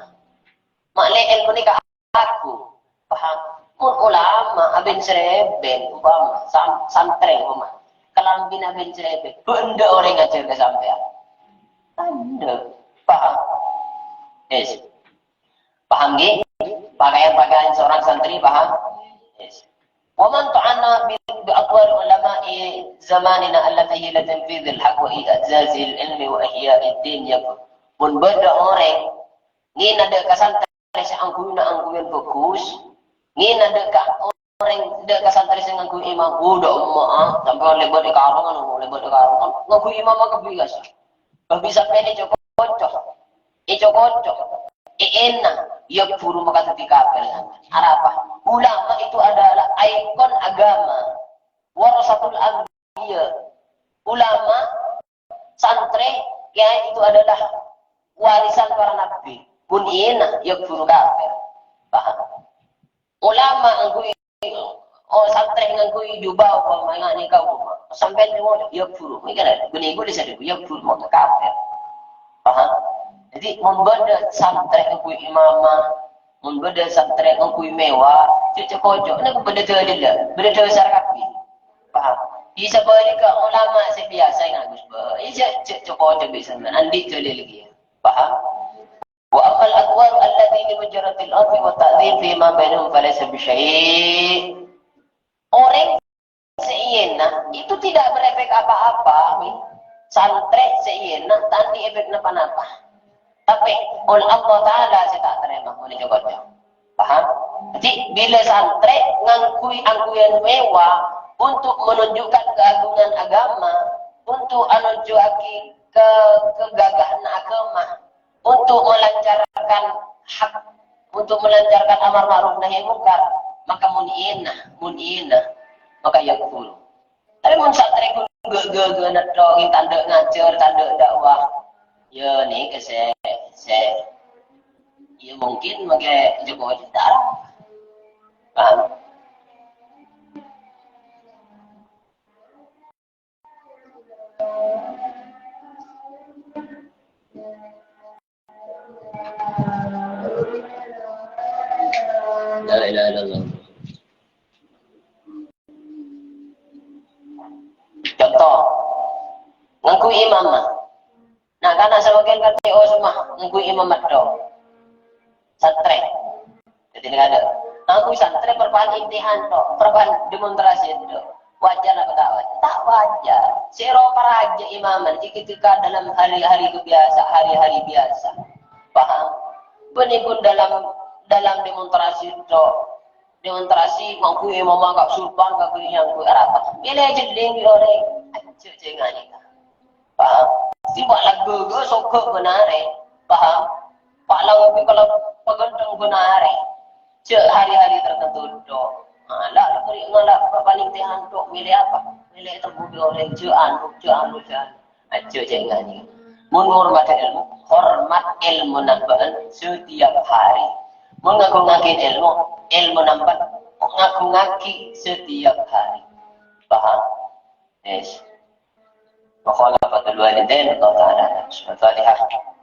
Ma'lè ilmu nèka agung. Paham? Mon ulama abin srèbèn, umpama, san-, santrè, umpama. Kalambhina abin srèbèn. Bâ' endâ' orèng ngajhâr ka sampèyan? Endâ'. Paham? Yes. Paham, ngghi? Pakaian-pakaian seorang santri, paham? Yes. Wa man ta'anna bi, bi aqwali ulama'i zamanina allati hiya li tanfidhil haqq wa i'zazil ilmi wa ihya'id din, ya. Mon bâdâ orèng ngèna dâ' ka santrè sè angghuyâna angghuyân bhâghus, ngèna dâ' ka orèng dâ' ka santrè sè ngangghuy imam, oh, dâ' emma'a, sampèyan lèbât è karongan, oh, lèbât è karongan, ngangghuy imamma kabbhi kasa. Kabbhi sampèyan èco-koco. Èco-koco. Èna, yâ buru maka dhâddhi kafir. Arapa? Ulama itu adalah ikon agama. Warasatul anbiya. Ulama, santrè, kiai itu adalah warisan para nabi. Mon èna, yâ buru kafir. Paham? Ulama ngangghuy, oh, santrè ngangghuy jubah, umpama, nga-, nèka, umpama. Sampèyan nyo'on, yâ buru. Nèka, ghâni ghulâ sadhâjâ, yâ buru, maka kafir. Paham? Dhâddhi, mon bâdâ santrè ngangghuy imamah, mon bâdâ santrè ngangghuy mewah, cè'-cè' koco, nèka bâdâ dalilla, bâdâ dhâsar kabbhi. Paham? Di sabâligghâ ulama sè biyasa nganggu sabâ, iyâ, jhâ', jhâ' co-ngoco bi' sampèyan, andi' dalil kèya. Paham? Wa ammal aqwal allati li mujarradil 'ardi wa ta'dhim fi ma bainahum falaysa bi syai'. Orèng sè iyâna itu tidak berefek apa-apa, mi. Santrè sè iyâna ta' andi' efek napa-napa. Tapè, ollè Allah Ta'ala sè ta' tarèma, mon co-ngoco. Paham? Jadi, bilâ santrè ngangghuy angghuyan mewah untuk menunjukkan keagungan agama, untuk anunjuaghi ke-, kegagahan agama, untuk melancarkan hak, untuk melancarkan amar ma'ruf nahi mungkar, maka mun iyâna, mun iyâna, maka yakfur. Tapè mon santrè ghun ghâ-, ghâghâna tok, tandhâ ngajhâr, tandhâ dakwah, iyâ nèka sè, sè, iyâ mungkin makè Jokowi ta' arapa. Paham? La ilaha illallah. Conto, ngangghuy imam. Na'-kana' samangkèn kan T O semma, ngangghuy imam tok. Santrè. Jadi, nèka adâ'. Ngangghuy santrè perpaan imtihan tok, perpaan demonstrasi tok. Wajar apa ta' wajar? Ta' wajar. Sè ro parajâ imaman, ketika dalam hari-hari kebiasa, hari-hari biasa. Paham? Bânnè ghun dalam, dalam demonstrasi tok. Demonstrasi, ngangghuy imam ka surban, ngangghuy, ngangghuy arapa. Bilâ jhelling bi' orèng. Ajjhâ' jhâ' ngajhi. Paham? Sè pa' lagghu sogghâ bân arè. Paham? Pa' lagghu kalau pagandeng bân arè. Jhâ' hari-hari tertentu tok. Ngala' la kari ngala' pa-, paling tehan tok. Mèlè apa? Mèlè terbuka orèng jhâ' anu, jhâ' anu, jhâ' anu. Ajjhâ' jhâ' ngajhi. Mon ngormat èlmo, hormat èlmona bâ'na setiap hari. Mon ngagung-ngaghi èlmo, èlmona bâ'na ngagung-ngaghi setiap hari. Paham? Yes. Wa qala Fathul Walidain, Allah Ta'ala. Al-Fatihah.